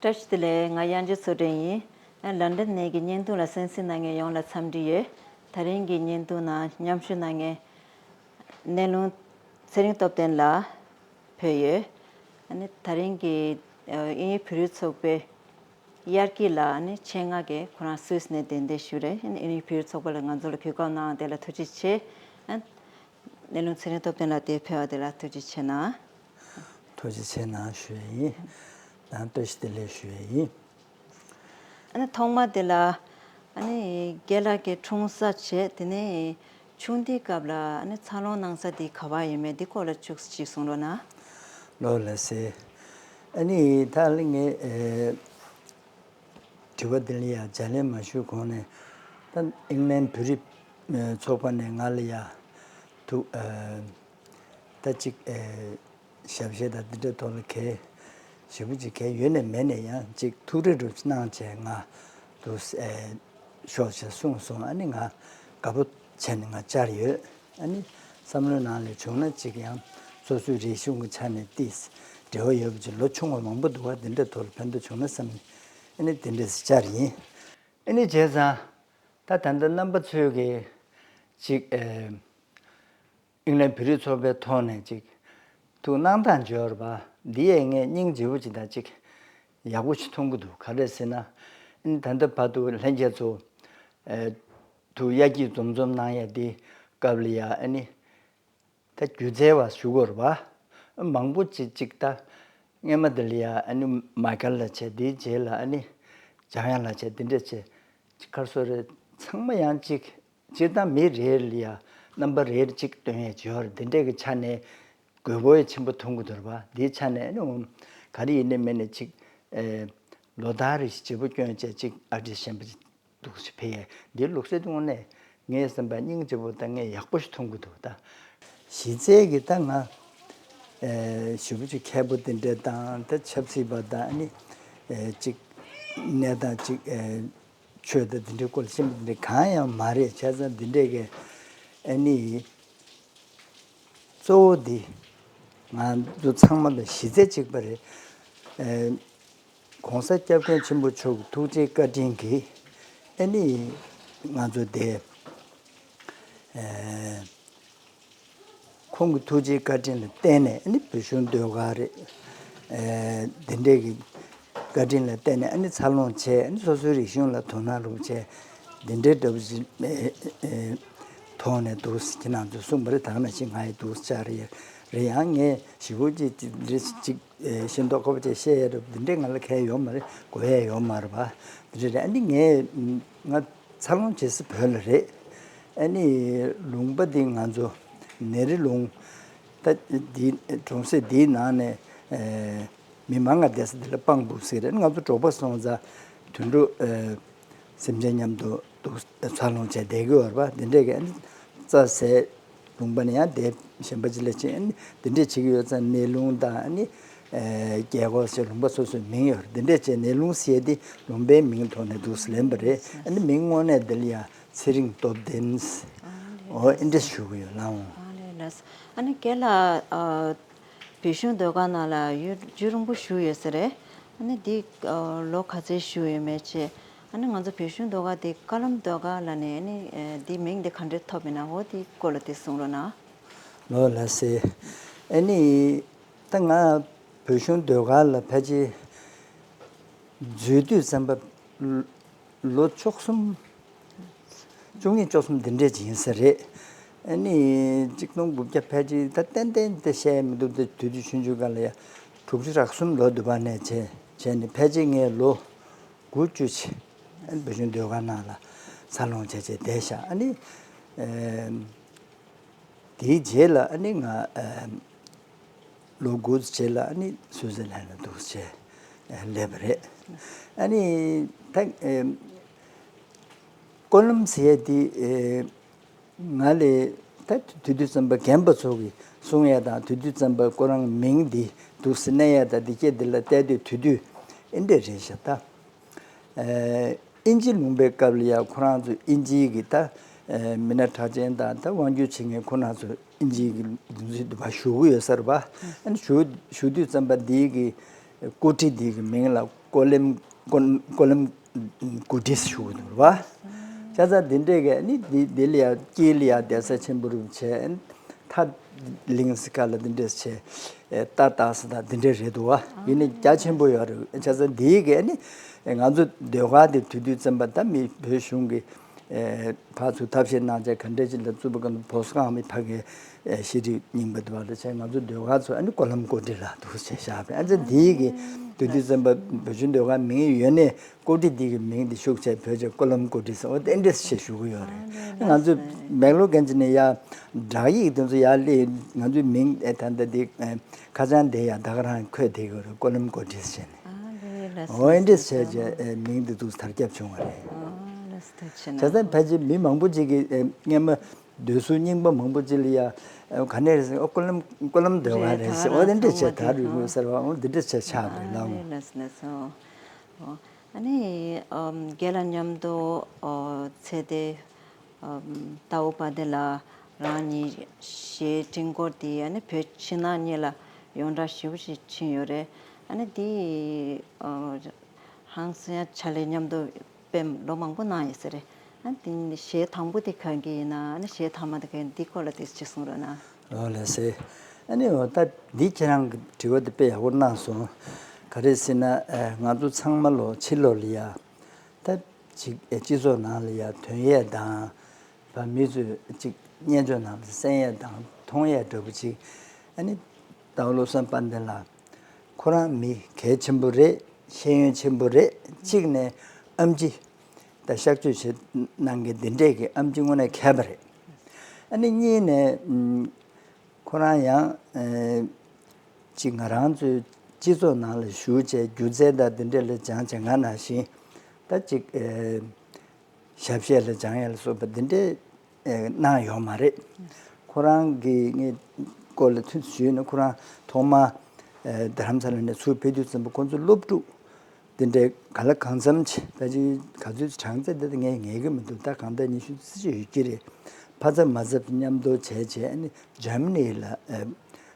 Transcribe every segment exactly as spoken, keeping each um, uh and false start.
བཀྲ་ཤིས་བདེ་ལེགས། ང་དབྱངས་ཅན་ཚུལ་ཁྲིམས་ཡིན། ལན་ཌན་ནས་ཀྱི་བརྙན་ཐུང་ལ་གསན་གཟིགས་གནང་མཁན་ཡོངས་ལ་འཚམས་འདྲི་ཡོད། དེ་རིང་གི་བརྙན་ཐུང་ནང་མཉམ་ཞུགས་གནང་མཁན་སྣེ་ལུང་ཚེ་རིང་སྟོབས་ལྡན་ལགས་ཕེབས་ཡོད། ཨ་ནི་དེ་རིང་གི་ཨ་དབྱིན་ཡུལ་བོད་རིགས་ཚོགས་པའི་དབྱར་སྐྱིད་ལགས་ཨ་ནི་ཆེད་མངགས་ཀྱིས་ཁོ་རང་སུད་སི་ནས་གདན་འདྲེན་ཞུས་རེད། ཨ་ནི་དབྱིན་ཡུལ་བོད་རིགས་ཚོགས་པ་ལ་ང་ཚོ་ལ་གོ་སྐབས་གནང་བ་དེ་ལ་ཐུགས་རྗེ་ཆེ། ཨ་སྣེ་ལུང་ཚེ་རིང་སྟོབས་ལྡན་ལགས་འདིར་ཕེབས་པ་དེ་ལ་ཐུགས་རྗེ་ཆེ་གནང་། ཐུགས་རྗེ་ཆེ་གནང་ཞུ་ཡ་ཡིན། ནང་བཀྲ་ཤིས་བདེ་ལེགས་ཞུ་ཡ་ཡིན། ཨ་ནི་ཐོག་མ་དེ་ལ་ཨ་ནི་རྒན་ལགས་ཀྱི་འཁྲུངས་ས་བྱས། དེ་ནས་ཆུང་དུས་སྐབས་ལ་ཨ་ནི་འཚར་ལོངས་གནང་ས་དེ་ག་པར་ཡིན་མིན་འདི་སྐོར་ལ་ཅུང་ཟད་ཅིག་གསུང་རོགས་གནང་། ལགས་སེ། ཨ་ནི་ད་ལན་ངས་ཨེ་དྲི་བ་འདི་ལ་ཡང་ལྗགས་ལན་མ་ཞུས་གོང་ནས། ད་ཨིང་ལན་བོད་རིགས་ཚོགས་པ་ནས་ང་ལ་ཡང་ཐུགས་ཨེ་ད་ཅིག་ཨེ་ཞབས་ཕྱི་དང་འདི་འདྲའི་ཐོག་ལ་གལ་ཞེ་པོ་ཅིག་གལ་ཡོད་ནས་མེད་ནས་ཡང་ཅིག་ཐུགས་རེ་རུ་གནང་བྱས་ང་དུ་ཨེ་ཤོག་ཅེས་གསུངས་སོང་། ཨ་ནི་ང་དགའ་པོ་བྱས་ནས་ང་བཅར་ཡོད། ཨ་ནི་བསམ་བློའི་ནང་ལ་བྱུང་ན་ཅིག་ཡང་སོ་སོའི་རིག་གཞུང་གི་ཆ་ནས་ཏིས་འབྲེལ་བ་ཡོད་པ་ཅིག་ལོ་ཆུང་བ་མང་པོ་འདུག་བ། འདི་འདྲའི་ཐོག་ལ་ཕན་ཐོགས་བྱུང་ན་བསམ་ནས་ཨ་ནི་འདི་འདྲས་བཅར་ཡིན། ཨ་ནི་བྱས་ཙང་ད་ད་ལྟ་རྣམ་པ་ཚོས་ཀྱི་ཅིག་ཨེ་ཨིང་ལན་བོད་རིགས་ཚོགས་པའི་ཐོག་ནས་ཅིག་ཐུགས་གནང་སྟངས་འབྱོར་བ་འདི་ཡས་ངས་སྙིང་རྗེ་པོ་ཅིག་དང་ཅིག་ཡག་པོ་ཞིག་མཐོང་གི་འདུག་ག་རེ་ཟེར་ན། ཨ་ནི་ད་ལྟ་བར་དུ་ལྷན་རྒྱས་ཚོ་ཨེ་ཐུགས་དབྱར་སྐྱིད་འཛོམས་འཛོམས་གནང་ཡ་འདི་སྐབས་ལ་ཡ་ཨ་ནི་ད་སྒྱུ་རྩལ་བ་ཞུ་དགོས་རེད་པ། མང་པོ་ཅིག་ཅིག་ད་སྔས་མ་དེ་ལ་ཡ་ཨ་ནི་མ་ཀལ་ལ་བྱས། དེའི་རྗེས་ལ་ཨ་ནི་འཇམ་དབྱངས་ལ་བྱས། དེ་འདྲ་བྱས་ཅིག་ག་རེ་ཟེར་རེད། ཚང་མ་ཡང་ཅིག་སྤྱིར་བཏང་མི་རེ་ལ་ཡ་རྣམ་པ་རེ་གཅིག་སྟོན་ཡས་ཅིག་ཡོད་རེད། དེ་འདྲས་ཀྱི་ཆ་ནས་དགོས་མཁོ་ཡ་ཆེན་པོ་མཐོང་གི་འདུག་རེད་པ། དེའི་ཆ་ནས་ཨ་ནི་འོ་ག་རེ་ཡིན་ནའི་མིན་ནའི་ཅིག་ཨེ་ལོ་ལྟར་རེ་བཞིན་བརྗེ་པོ་སྐྱོན་བྱས་ཅིག་ཨར་ཊིསི་གཞན་པ་ཅིག་འདུག་སེ་ཕེབས་ཡས་འདིའི་ལུགས་སྲོལ་དེ་དངོས་གནས་ངའི་བསམ་པར་སྙིང་རྗེ་པོ་དང་ངས་ཡག་པོ་ཞིག་མཐོང་གི་འདུག་ད་གཞི་རྩའི་གི་ད་ང་ཨེ་ཞེ་པོ་ཅིག་མཁས་པོ་དེ་འདྲས་དང་ད་ཆབ་སྲིད་པ་དང་ཨ་ནི་ཨེ་ཅིག་གནས་སྟངས་ཅིག་ཨེ་ཆོས་དང་དེ་འདྲའི་སྐོར་ལ་ཤེས་པ་དེ་འདྲ་གང་ཡང་མ་རེད། བྱས་ཙང་འདི་འདྲས་ཀྱི་ཨ་ནི་གཙོ་བོ་འདི་ང་ཚོ་ཚང་མ་ལ་གཞི་རྩ་གཅིག་པ་རེད། ཨེ་༸གོང་ས་༸སྐྱབས་མགོན་ཆེན་པོ་མཆོག་གི་ཐུགས་རྗེ་བཀའ་དྲིན་གྱིས་ཨ་ནི་ང་ཚོ་དེ་ཨེ་ཁོང་གི་ཐུགས་རྗེའི་བཀའ་དྲིན་ལ་བརྟེན་ནས་ཨ་ནི་བོད་གཞུང་ཟློས་གར་རེད། ཨེ་འདི་འདྲའི་གི་བཀའ་དྲིན་ལ་བརྟེན་ནས་ཨ་ནི་འཚར་ལོངས་བྱས། ཨ་ནི་སོ་སོའི་རིག་གཞུང་ལ་དོ་སྣང་རུ་བྱས། འདི་འདྲའི་འདྲ་པོ་ཞིག་ཨེ་ཨེ་ཐོག་ནས་འདུག་ཁྱེད་རང་ཚོས་གསུངས་པ་རེད། ད་ག་ནང་བཞིན་ང་ཡི་འདུག་བཅར་རེད། རེད་ཡང་ངས་ཞེ་པོ་ཅིག་རེ་ཅིག་ཨེ་ཤེས་མདོག་ཁ་པོ་བྱས་བཤད་ཡ་རེད། འདི་འདྲའི་ང་ལ་གལ་ཡོད་མ་རེད། དགོས་ཡ་ཡོད་མ་རེད་པ། འདི་འདྲ་རེད། ཨ་ནི་ངས་ང་འཚར་ལོངས་བྱེད་ས་བོད་ལ་རེད། ཨ་ནི་ལུང་པ་འདི་ང་ཚོ་ནེ་རི་ལུང་། ད་འདི་གྲོང་གསེབ་འདིའི་ནང་ནས་ཨེ་མི་མང་ང་བསྡད་ས་འདི་ལ་སྤང་སྦུག་ཟེར་རེད། ང་ཚོ་འབྲོག་པ་སོང་ཙང་དུད་འགྲོ་ཨེ་སེམས་ཅན་མཉམ་དུ་འདུག་འཚར་ལོངས་བྱས་བསྡད་ཀྱི་ཡོད་རེད་པ། འདི་འདྲས་ཀྱི་ཨ་ནི་རྩྭ་ཟས། ལུང་པ་ནས་ཡང་དེབ་གཞན་པ་ཅིག་ལ་ཕྱིན། ཨ་ནི་འདི་འདྲས་བྱེད་ཀྱི་ཡོད་ཙང་ནེ་ལུང་དང་ཨ་ནི་ཨེ་རྒྱལ་སྒོ་ཟེར་ལུང་པ་སོ་སོའི་མིང་ཡོད་རེད། འདི་འདྲས་བྱས་ནེ་ལུང་ཟེར་ཡས་འདི་ལུང་པའི་མིང་ཐོག་ནས་འདུག་སེ་ལེན་པ་རེད། ཨ་ནི་མིང་དངོས་གནས་འདི་ལ་ཡང་ཚེ་རིང་སྟོབས་ལྡན། ཨོ་ཨེ་འདྲས་ཞུ་གི་ཡོད་ལགས་འོང་། ཨ་ནི་རྒན་ལགས། བོད་གཞུང་ཟློས་གར་ནང་ལ་ཡུན་རྒྱུན་རིང་པོ་བཞུགས་ཡོད་ས་རེད། ཨ་ནི་འདི་ལོ་ག་ཚོད་བཞུགས་ཡོད་མེད་ཅེས། ཨ་ནི་ང་ཚོ་བོད་གཞུང་ཟློས་གར་འདི་ཀ་ལམ་ཟློས་གར་ལབ་ནས་ཨ་ནི་འདི་མིང་འདི་ག་འདྲས་ཐོབ་ཡིན་ན། འོ་འདི་སྐོར་ལ་འདི་གསུང་རོགས་གནང་། ལགས་སེ། ཨ་ནི་ད་ང་བོད་གཞུང་ཟློས་གར་ལ་ཕལ་ཆེར་འཛུལ་དུས་ཙམ་པ་ལོ་བཅུ་གསུམ། བཅུ་གཉིས་བཅུ་གསུམ་འདི་འདྲས་ཅིག་ཡིན་ས་རེད། ཨ་ནི་གཅིག་སྟོང་དགུ་བརྒྱ་ཕལ་ཆེར་ད་ཏན་ཏན་དེ་བཤད་མི་འདུག་དེ་དུས་དུས་ཆུང་ཆུང་སྒང་ལ་ཡ་དྲུག་ཅུ་རེ་གསུམ་ལོ་དུ་བ་ནས་བྱས་བྱས་ནས་ཕལ་ཆེར་ངས་ལོ་དགུ་བཅུ་ཅིག་ཨ་ནི་བོད་གཞུང་ཟློས་གར་ནང་ལ་འཚར་ལོངས་བྱས་བྱས་བསྡད་ཤག་ཨ་ནི་ཨེ་དེའི་རྗེས་ལ་ཨ་ནི་ང་ཨེ་ལོ་དགུ་རྗེས་ལ་ཨ་ནི་སུའུ་ཙེར་ལན་ལ་འདུག་སེ་བྱས་སླེབས་པ་རེད། ཨ་ནི་ད་ཨེ་ཀོ་ལམ་ཟེར་ཡས་དེ་ཨེ་ང་ལས་ད་དུས་དུས་ཙམ་པ་རྒན་པ་ཚོ་གིས་གསུང་ཡས་དང་། དུས་དུས་ཙམ་པ་ཁོ་རང་མིང་འདི་འདུག་སེ་གནས་ཡས་དང་། འདི་སྐད་འདི་ལ་བལྟས་དུས་དུས་དུས་ཨེ་འདྲས་རེད་ཤག་ད་ཨེ་དབྱིན་ཇི་ལུང་པའི་སྐབས་ལ་ཡ་ཁོ་རང་ཚོ་དབྱིན་ཇིའི་གི་ད་ཨེ་མི་སྣ་གྲགས་ཅན་དང་ད་དབང་སྒྱུར་བྱེད་མཁན་ཁོ་རང་ཚོ་དབྱིན་ཇིའི་གི་འདུ་འཛི་འདུ་བ་ཞུ་གི་ཡོད་ས་རེད་པ། ཨ་ནི་ཞུ་ཞུ་དུས་ཙམ་པ་འདིའི་གི་ ཀོ་ཊི་འདི་གི་མིང་ལ་ཀོ་ལེམ་ཀོ་ཀོ་ལེམ་ཀོ་ཊི་ཞུ་གི་འདུག་བ། ཤ་ཚ་འདི་འདྲས་གི་ནི་འདི་འདི་ལ་ཡ་དཀྱིལ་ལ་ཡ་གདན་ས་ཆེན་པོ་རུ་བྱས། མཐའ་གླིང་སི་ཁ་ལ་འདི་འདྲས་བྱས། ཏ་ཏ་སི་ད་འདི་འདྲས་རེད་འདུག་བ། ཡིན་ནི་རྒྱ་ཆེན་པོ་ཡོད་རེད། ཤ་ཚ་འདི་གི་ནི་ང་ཚོ་ཟློས་གར་འདི་དུས་དུས་ཙམ་པ་ད་མི་བོད་གཞུང་གི་ཕར་ཚུར་ཐབས་ཤེས་གནང་བྱས་ག་འདྲས་ཅིག་ལ་བཙུགས་པ་ག་ནི་བོད་སྐམ་མི་ཕ་གི་ཤེས་རིག་རྙིང་པ་དུ་བ་ལ་བྱས། ང་ཚོ་ཟློས་གར་ཚོ་ཨ་ནི་ཀོ་ལམ་ཀོ་ཊི་ལ་འདུག་བྱས་བཞག་པས། ཨ་ཙི་འདིའི་གི་དུས་དུས་ཙམ་པ་བོད་ཆུ་ཟློས་གར་མིང་ཡོད་ནས་ཀོ་ཊི་འདི་གི་མིང་འདི་ཤུགས་ཆེ་བོད་ཆེ་ཀོ་ལམ་ཀོ་ཊི་ཟེར་འོ་དེ་འདྲས་ཞེས་ཞུ་གི་ཡོད་རེད། ང་ཚོ་མེག་ལོ་གན་ཅི་ནས་ཡ་བསྒྲགས་ཡིག་དེ་ཚོ་ཡ་ལས་ང་ཚོའི་མིང་ཨེ་ད་ལྟ་འདི་ཁ་བྱང་འདི་ཡ་ད་ག་རང་འཁོད་བསྡད་ཡོད་རེད། ཀོ་ལམ་ཀོ་ཊི་ཟེར་ནས། ཨ་ལེ་ལགས་འོ་ཨེ་འདྲས་བྱས་རྗེས་མིང་འདི་འདུག་དར་ཁྱབ་བྱུང་བ་རེད། ཨ་ལགས་སོ་ཐུགས་རྗེ་ཆེ་གནང་། བྱས་ཙང་ཕལ་ཆེར་མི་མང་པོ་ཅིག་གིས་སྔན་མ་སྡོད་གཟུགས་རྙིང་པ་མང་པོ་ཅིག་ལ་ཡ་ག་ནས་རེད་ཟེར། ཨོ་ཀོ་ལམ་ཀོ་ལམ་སྡོད་ག་རེད་ཟེར། འོ་དེ་འདྲས་བྱས་ད་རུས་མོ་ཟེར་བ་འོ་དེ་འདྲས་བྱས་ཆགས་པ་རེད་ལགས། ཨ་ནི་རྒན་ལགས་མཉམ་དུ་ཚེ་འདས་ཏའུ་པ་དེ་ལ་རང་ཉིད་གཞས་འབྲི་འགོ་དེ་ཨ་ནི་བོད་ཕྱི་ནང་གཉིས་ལ་ཡོངས་གྲགས་ཞེ་པོ་ཞིག་ཕྱིན་ཡོད་རེད། ཨ་ནི་དེ་ཧང་སང་ཕྱག་ལས་མཉམ་དུ་དཔེ་ལོ་མང་པོ་གནང་ཡོད་ས་རེད། ཨ་ནི་དེ་གཞས་དང་པོ་དེ་ག་གི་ཡིན་ན་ཨ་ནི་གཞས་མཐའ་མ་དེ་ག་ཡིན་འདི་སྐོར་ལ་དེ་ཅིག་གསུང་རོགས་གནང་། ཨོ་ལགས་སེ། ཨ་ནི་འོ་ད་འདི་ཁྱེད་རང་གི་དྲི་བ་དེ་དཔེ་ཡག་པོ་གནང་སོང་། ག་རེ་ཟེར་ན་ང་ཚོ་ཚང་མ་ལོ་ཕྱི་ལོགས་ལ་ཡ་ད་ཅིག་སྤྱི་ཚོགས་ནང་ལ་ཡ་ཐོན་ཡས་དང་བ་མི་ཚོས་ཅིག་སྙན་ཅོ་ནང་ལ་གསན་ཡས་དང་མཐོང་ཡས་འདྲ་པོ་ཅིག་ཨ་ནི་ཏའུ་བློ་བཟང་དཔལ་ལྡན་ལགས་ཁོ་རང་མི་གལ་ཆེན་པོ་རེད། ཤེས་ཡོན་ཆེན་པོ་རེད། གཅིག་ནས་ཨེམ་ཆི་ད་གཤག་བཅོས་བྱེད་གནང་མཁན་འདི་འདྲས་ཀྱི་ཨེམ་ཆི་དངོས་གནས་མཁས་པ་རེད། ཨ་ནི་གཉིས་ནས་ཁོ་རང་ཡང་ཅིག་ང་རང་ཚོའི་སྤྱི་ཚོགས་ནང་ལ་ཞུགས་བྱས་སྒྱུ་རྩལ་དང་འདི་འདྲས་ལ་སྦྱངས་བྱས་ང་ནང་བཞིན་ད་ཅིག་ཞབས་གཞས་ལ་སྦྱང་ཡ་ལ་སོགས་པ་འདི་འདྲས་གནང་ཡོད་མ་རེད། ཁོ་རང་གི་ངས་སྐོར་ལ་ཐུགས་ཞུས་ན་ཁོ་རང་ཐོག་མ་རྡ་རམ་ས་ལ་ནས་ཚུར་ཕེབས་དུས་ཙམ་པ་ཁོ་ཚོ་སློབ་ཕྲུག་འདི་འདྲའི་ག་ལ་གང་འཚམ་ཅིག་ད་ཅིག་ག་ཚོད་གྲངས་ཚད་འདི་ངས་ངེས་ཀྱི་མི་འདུག་ད་གང་ལྟར་ཉི་ཤུ་རྩ་གཅིག་ཡོད་ཀྱི་རེད། ཕ་ཚབ་མ་ཚབ་མཉམ་དུ་བྱས་བྱས་ཨ་ནི་འཇར་མ་ནི་ལ་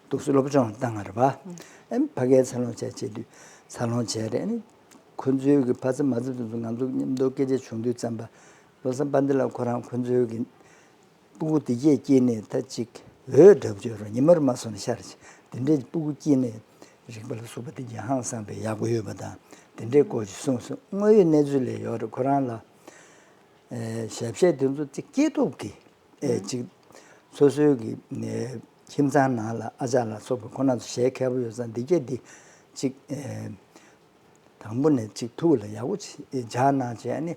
འདུག་སེ་སློབ་སྦྱོང་བཏང་བ་རེད་པ། ཨ་ནི་ཕ་གིའི་འཚར་ལོངས་བྱས་བྱས་དུས་འཚར་ལོངས་བྱས་རེད། ཨ་ནི་ཁོ་ཚོའི་གི་ཕ་ཚབ་མ་ཚབ་དེ་ཚོ་ང་ཚོ་མཉམ་དུ་སྐད་ཆ་བྱུང་དུས་ཙམ་པ་བློ་བཟང་དཔལ་ལྡན་ལགས་ཁོ་རང་ཁོ་ཚོའི་གི་སྤུ་གུ་དེ་གས་སྐྱེས་ནས་ད་ཅིག་འོད་འདྲ་པོ་ཅིག་རོ་ཉི་མར་མ་སོང་ན་ཤར་ཅིག་དེ་འདྲའི་སྤུ་གུ་སྐྱེས་ནས་རིག་པ་ལ་སོགས་པ་དེ་གས་ཧང་སངས་པའི་ཡག་པོ་ཡོད་པ་དང་དེ་འདྲའི་སྐོར་ཅིག་གསུངས་སོང་། དངོས་ཡོད་གནས་ཚུལ་ལས་ཡོད་རེད། ཁོ་རང་ལ་ཞབས་གཞས་དེ་ཚོ་ཅིག་སྐྱེས་སྟོབས་ཀྱི་ཨེ་ཅིག་སོ་སོའི་གི་ཨེ་ཁྱིམ་ཚང་ནང་ལ་ཨ་ཅག་ལ་སོགས་པ་ཁོ་རང་ཚོ་གཞས་མཁས་པོ་ཡོད་ཙང་འདི་གས་འདི་ཅིག་ཨེ་དང་པོ་ནས་ཅིག་ཐུགས་ལ་ཡག་པོ་ཅིག་ཨེ་འཇགས་གནང་བྱས་ཨ་ནི་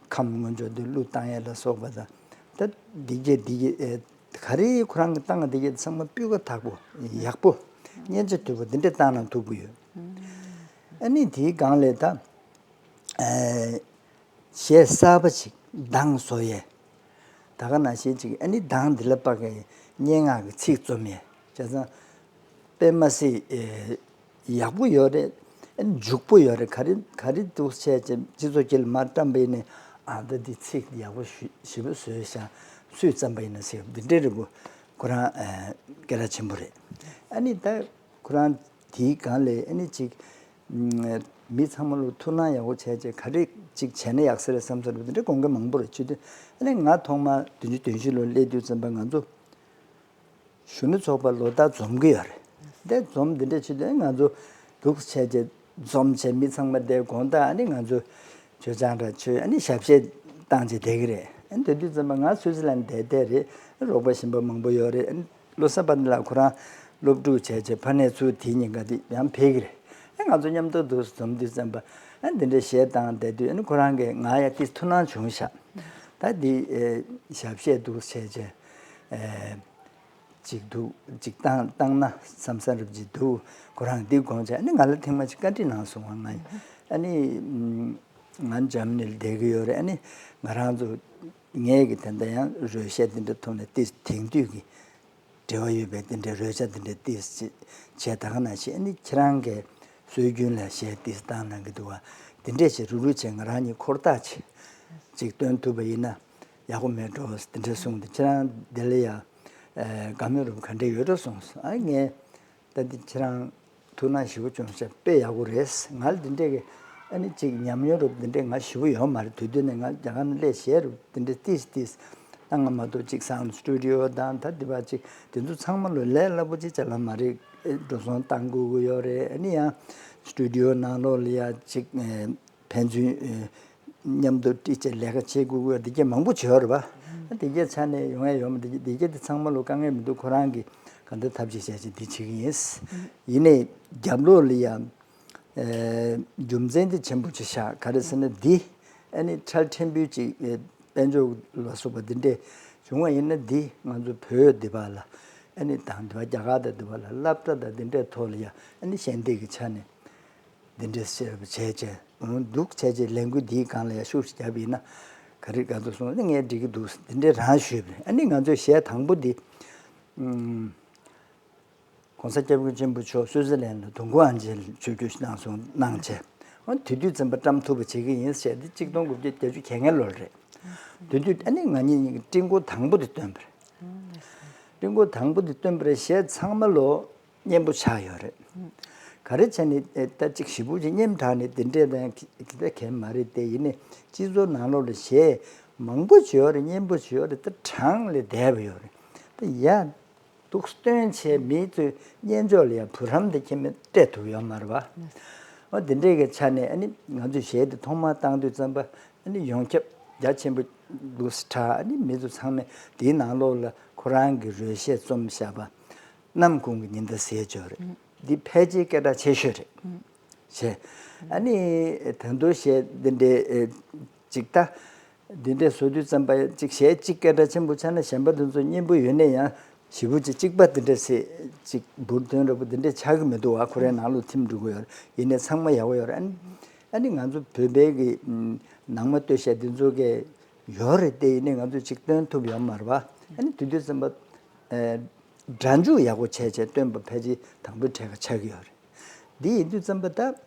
ཁམས་མངོན་ཕྱོགས་འདི་གླུ་བཏང་ཡས་ལ་སོགས་པ་དང་ད་འདི་གས་འདི་གས་ཨེ་ག་རེ་ཁོ་རང་གི་བཏང་བ་འདི་གས་ཚང་མ་སྤུས་ཀ་དག་པོ་ཡག་པོ་སྙན་ཆ་དོད་པོ་འདི་འདྲས་བཏང་གནང་ཐུབ་ཀྱི་ཡོད། ཨ་ནི་དེའི་སྒང་ལས་ད་ཨེ། གཞས་གསར་པ་ཅིག་གདངས་བཟོ་ཡས། ད་ག་ནང་བཞིན་ཅིག་ཨ་ནི་གདངས་འདི་ལ་དཔག་གི་སྙན་ངག་གི་ཚིག་རྩོམ་ཡས་བྱས་ཙང་། དཔེ་མ་སྲིད་ཨེ་ཡག་པོ་ཡོད་རེད། ཨ་ནི་འཇུག་པོ་ཡོད་རེད། ག་རེ་ག་རེ་འདུག་བྱས་ཅིག་སྤྱི་ཚོགས་དཀྱིལ་མར་བཀྲམ་པ་ཡིན་ནའི་ཨ་ད་འདི་ཚིག་ཡག་པོ་ཞུ་ཞེ་པོ་བཟོས་ཤག་སུས་བརྩམས་པ་ཡིན་ན་ཟེར་འདི་འདྲའི་རིགས་པོ་ཁོ་རང་ཨེ་སྐད་གྲགས་ཆེན་པོ་རེད། ཨ་ནི་ད་ཁོ་རང་དེའི་སྒང་ལས་ཨ་ནི་ཅིག་མི་ཚང་མ་ལ་ཐུགས་སྣང་ཡག་པོ་བྱས་བྱས་ག་རེ་ཅིག་བྱས་ན་ཡག་ས་རེད་བསམ་ས་རེད། དེ་འདྲའི་དགོངས་འགལ་མང་པོ་རེད། བྱེད་དུས་ཨ་ནི་ང་ཐོག་མ་བདུན་ཅུ་དོན་བཞི་ལོ་སླེབས་དུས་ཙམ་པ་ང་ཚོ་གཞོན་ནུ་ཚོགས་པ་ལོ་ལྟར་འཛོམས་ཀྱི་ཡོད་རེད། དེ་འཛོམས་འདི་འདྲ་བྱེད་དུས་ཨ་ནི་ང་ཚོ་འདུག་བྱས་བྱས་འཛོམས་བྱས་མི་ཚང་མ་དེ་དགོང་དག་ཨ་ནི་ང་ཚོ་མཆོད་ཆང་འདྲ་མཆོད་ཨ་ནི་ཞབས་གཞས་བཏང་བྱས་བསྡད་ཀྱི་རེད། ཨ་ནི་དེ་དུས་ཙམ་པ་ང་སུའི་ཙི་ལན་བསྡད་བསྡད་རེད། རོགས་པ་གཞན་པ་མང་པོ་ཡོད་རེད། ཨ་ནི་བློ་བཟང་དཔལ་ལྡན་ལགས་ཁོ་རང་སློབ་ཕྲུག་བྱས་བྱས་ཕ་ནས་ཚུར་དེའི་ཉིན་ཀ་དེ་ཡང་ཕེབས་ཀྱི་རེད། ཨ་ང་ཚོ་མཉམ་དུ་འདུག་འཛོམས་དུས་ཙམ་པ་ཨ་འདི་འདྲའི་གཞས་བཏང་བསྡད་དུས་ཨ་ནི་ཁོ་རང་གིས་ང་ཡ་ཏིས་ཐུགས་སྣང་བྱུང་ཤག་ད་འདི་ཨེ་ཞབས་གཞས་འདུག་བྱས་བྱས་ཨེ་ཅིག་འདུག་ཅིག་བཏང་བཏང་ན་བསམ་བསམ་རབ་ཅིག་འདུག་ཁོ་རང་འདི་དགོངས་བྱས་ཨ་ནི་ང་ལ་ཐེངས་མ་ཅིག་བཀའ་འདྲི་གནང་སོང་བ། ང་ཨ་ནི་ང་འཇར་མ་ནི་ལ་བསྡད་ཀྱི་ཡོད་རེད། ཨ་ནི་ང་རང་ཚོ་ངས་ཀྱི་དེ་འདྲ་ཡང་རོལ་ཆས་དེ་འདྲ་ཐོག་ནས་ཏིས་དེང་དུས་ཀྱི་འབྲེལ་བ་ཡོད་པའི་དེ་འདྲའི་རོལ་ཆ་དེ་འདྲ་ཏིས་བྱས་ད་ག་ནང་བཞིན་ཨ་ནི་ཁྱེད་རང་གིས་སྲོལ་རྒྱུན་ལ་གཞས་ཏིས་བཏང་གནང་གི་འདུག་བ། དེ་འདྲས་བྱས་རུག་རུག་བྱས་ང་རང་གཉིས་འཁོར་ཐག་ཅིག་ཅིག་སྟོན་ཐུབ་པ་ཡིན་ན་ཡག་པོ་མེད་འགྲོ་དེ་འདྲས་གསུངས་ཏེ་ཁྱེད་རང་དེ་ལ་ཡ་དགའ་མོས་རུ་ག་འདྲས་ཡོད་འགྲོ་གསུངས་སོང་། ཨ་ངས་ད་འདི་ཁྱེད་རང་ ཐུགས་སྣང་ཞེ་པོ་བྱུང་ཤག་དཔེ་ཡག་པོ་རེད། ང་ལ་འདི་འདྲས་ཀྱི་ཨ་ནི་ཅིག་ཉམས་མྱོང་རུ་འདི་འདྲས་ང་ཞེ་པོ་ཡོད་མ་རེད། དུས་དུས་ནས་ང་རྒྱ་གར་ནས་སླེབས་ཞེས་རུ་འདི་འདྲས་ཏིས་ཏིས་བཏང་ང་མ་གཏོགས་ཅིག་sound studio་དང་ད་འདི་བ་ཅིག་དེ་ཚོ་ཚང་མ་ལོ་ལས་སླ་པོ་ཅིག་ཅ་ལག་མ་རེད། འགྲོ་སོང་བཏང་དགོས་ཀྱི་ཡོད་རེད། ཨ་ནི་ཡང་studio་ནང་ལོགས་ལ་ཡ་ཅིག་ཕན་ཚུན་མཉམ་དུ་ཏི་ཅེ་ལས་ཀ་བྱེད་དགོས་དགོས་འདི་གྱད་མང་པོ་བྱེད་ཡོད་རེད་པ། འདི་གྱད་ཆ་ནས་ཡོང་ཡ་ཡོད་མ་འདི་གྱད་འདི་གྱད་འདི་ཚང་མ་ལོ་དཀའ་ངལ་མི་འདུག་ཁོ་རང་གིས་ག་འདི་ཐབས་ཤེས་བྱས་ཅིག་འདི་བྱེད་ཀྱི་ཡིན། ཡིན་ནའི་རྒྱབ་ལོགས་ལ་ཡ་རྒྱུ་མཚན་འདི་ཆེན་པོ་ཅིག་ཤག་ག་རེ་ཟེར་ན་འདི་ཨ་ནི་ཁྲལ་ཕྲན་བུ་ཅིག་དཔལ་འབྱོར་ལ་སོགས་པ་འདི་འདྲས་བྱུང་བ་ཡིན་ན་འདི་ང་ཚོ་བོད་འདི་པ་ལ་ཨ་ནི་དང་འདི་པ་རྒྱ་གར་དང་འདི་པ་ལ་སློབ་གྲྭ་དང་འདི་འདྲས་ཐོག་ལ་ཡ་ཨ་ནི་ཞལ་འདེབས་ཀྱི་ཆ་ནས། འདི་འདྲས་བྱས་བྱས་བྱས་འོང་འདུག་བྱས་བྱས་ལས་འགུལ་འདིའི་སྒང་ལ་ཡང་ཤུགས་ཤིག་བརྒྱབ་ཡིན་ན་ག་རེ་ག་ཚོད་སོང་ནི་ངས་འགྲིག་གི་འདུག་འདི་འདྲས་རང་ཞུས་པ་རེད། ཨ་ནི་ང་ཚོས་གཞས་དང་པོ་འདི་ཨུམ་༸གོང་ས་༸སྐྱབས་མགོན་ཆེན་པོ་མཆོག་སུད་སི་ལན་ལ་དུས་འཁོར་ཨང་རྩིས་ཆིབས་བསྒྱུར་གནང་སོང་གནང་བྱས་འོ་དེ་དུས་ཙམ་པ་བཀྲམ་ཐུབ་པ་བྱེད་ཀྱི་ཡིན་ཟེར་ཏེ་གཅིག་སྟོང་དགུ་བརྒྱ་བརྒྱད་ཅུ་གྱ་ལྔ་ལོར་རེད། དེ་དུས་ཨ་ནི་ང་གཉིས་གཉིས་ཀྱི་སྤྲིན་སྐོར་དང་པོ་དེ་བཏོན་པ་རེད། སྤྲིན་སྐོར་དང་པོ་དེ་བཏོན་པ་རེད། གཞས་ཚང་མ་ལོ། སྙན་པོ་ཆགས་ཡོད་རེད། ག་རེ་བྱས་ནས་ཨེ་ད་ཅིག་ཞེ་པོ་ཅིག་སྙན་དྲགས་ནས་དེ་འདྲས་དང་གི་ད་གལ་མ་རེད་དེ། ཡིན་ནའི་སྤྱི་ཚོགས་ནང་ལོགས་ལ་གཞས་མང་པོ་ཅིག་ཡོད་རེད། སྙན་པོ་ཅིག་ཡོད་རེད། ད་གྲངས་ལས་འདས་པ་ཡོད་རེད། ད་ཡ་འདུག་སྟོན་བྱས་མི་ཚོས་སྙན་ཅོག་ལ་ཡ་བུ་རམ་དེ་ཁྱེད་མི་སྤྲད་ཐུབ་ཡོད་མ་རེད་པ། འོ་དེ་འདྲས་ཀྱི་ཆ་ནས་ཨ་ནི་ང་ཚོས་གཞས་དེ་ཐོག་མར་བཏང་དུས་ཙམ་པ་ཨ་ནི་ཡོངས་ཁྱབ་རྒྱ་ཆེན་པོ་འདུག་སེ་གྲགས། ཨ་ནི་མི་ཚོ་ཚང་མས་དེའི་ནང་ལོགས་ལ་ཁོ་རང་གི་རོལ་གཞས་རྩོམ་བཞག་པ། ནམ་གུང་གི་ཉི་ཟླ་ཟེར་ཅོག་རེད། འདི་ཕལ་ཆེར་སྐད་གྲགས་ཆེ་ཤོས་རེད། བྱས། ཨ་ནི་ད་དུང་གཞས་འདི་འདྲའི་ཨེ་ཅིག་ད། འདི་འདྲའི་བཟོ་དུས་ཙམ་པ་ཅིག་གཞས་གཅིག་སྐད་གྲགས་ཆེན་པོ་ཆགས་ན་གཞན་པ་འདི་ཚོ་སྙན་པོ་ཡོད་ནའི་ཡང་ཞེ་པོ་ཅིག་གཅིག་པ་འདི་འདྲ་སེ་ཅིག་འབུར་ཐོན་འདྲ་པོ་འདི་འདྲ་ཆགས་ཀྱི་མི་འདུག་བ། ཁོ་རའི་ནང་ལོགས་ཐིམ་འགྲོ་གི་ཡོད་རེད། ཡིན་ནའི་ཚང་མ་ཡག་པོ་ཡོད་རེད། ཨ་ནི་ཨ་ནི་ང་ཚོ་བོད་པའི་གི་ནང་མ་སྟོད་གཞས་འདི་ཚོ་གས་ཡོད་རེད་དེ། ཡིན་ནའི་ང་ཚོས་ཅིག་སྟོན་ཐུབ་ཡོད་མ་རེད་བ། ཨ་ནི་དེ་དུས་ཙམ་པ་ཨེ་སྒྲ་འཇུག་ཡག་པོ་བྱས་བྱས་སྟོན་པ་ཕལ་ཆེར་དང་པོའི་གྲས་ཀ་ཆགས་ཀྱི་ཡོད་རེད། འདི་ཡིན་དུས་ཙམ་པ་ད་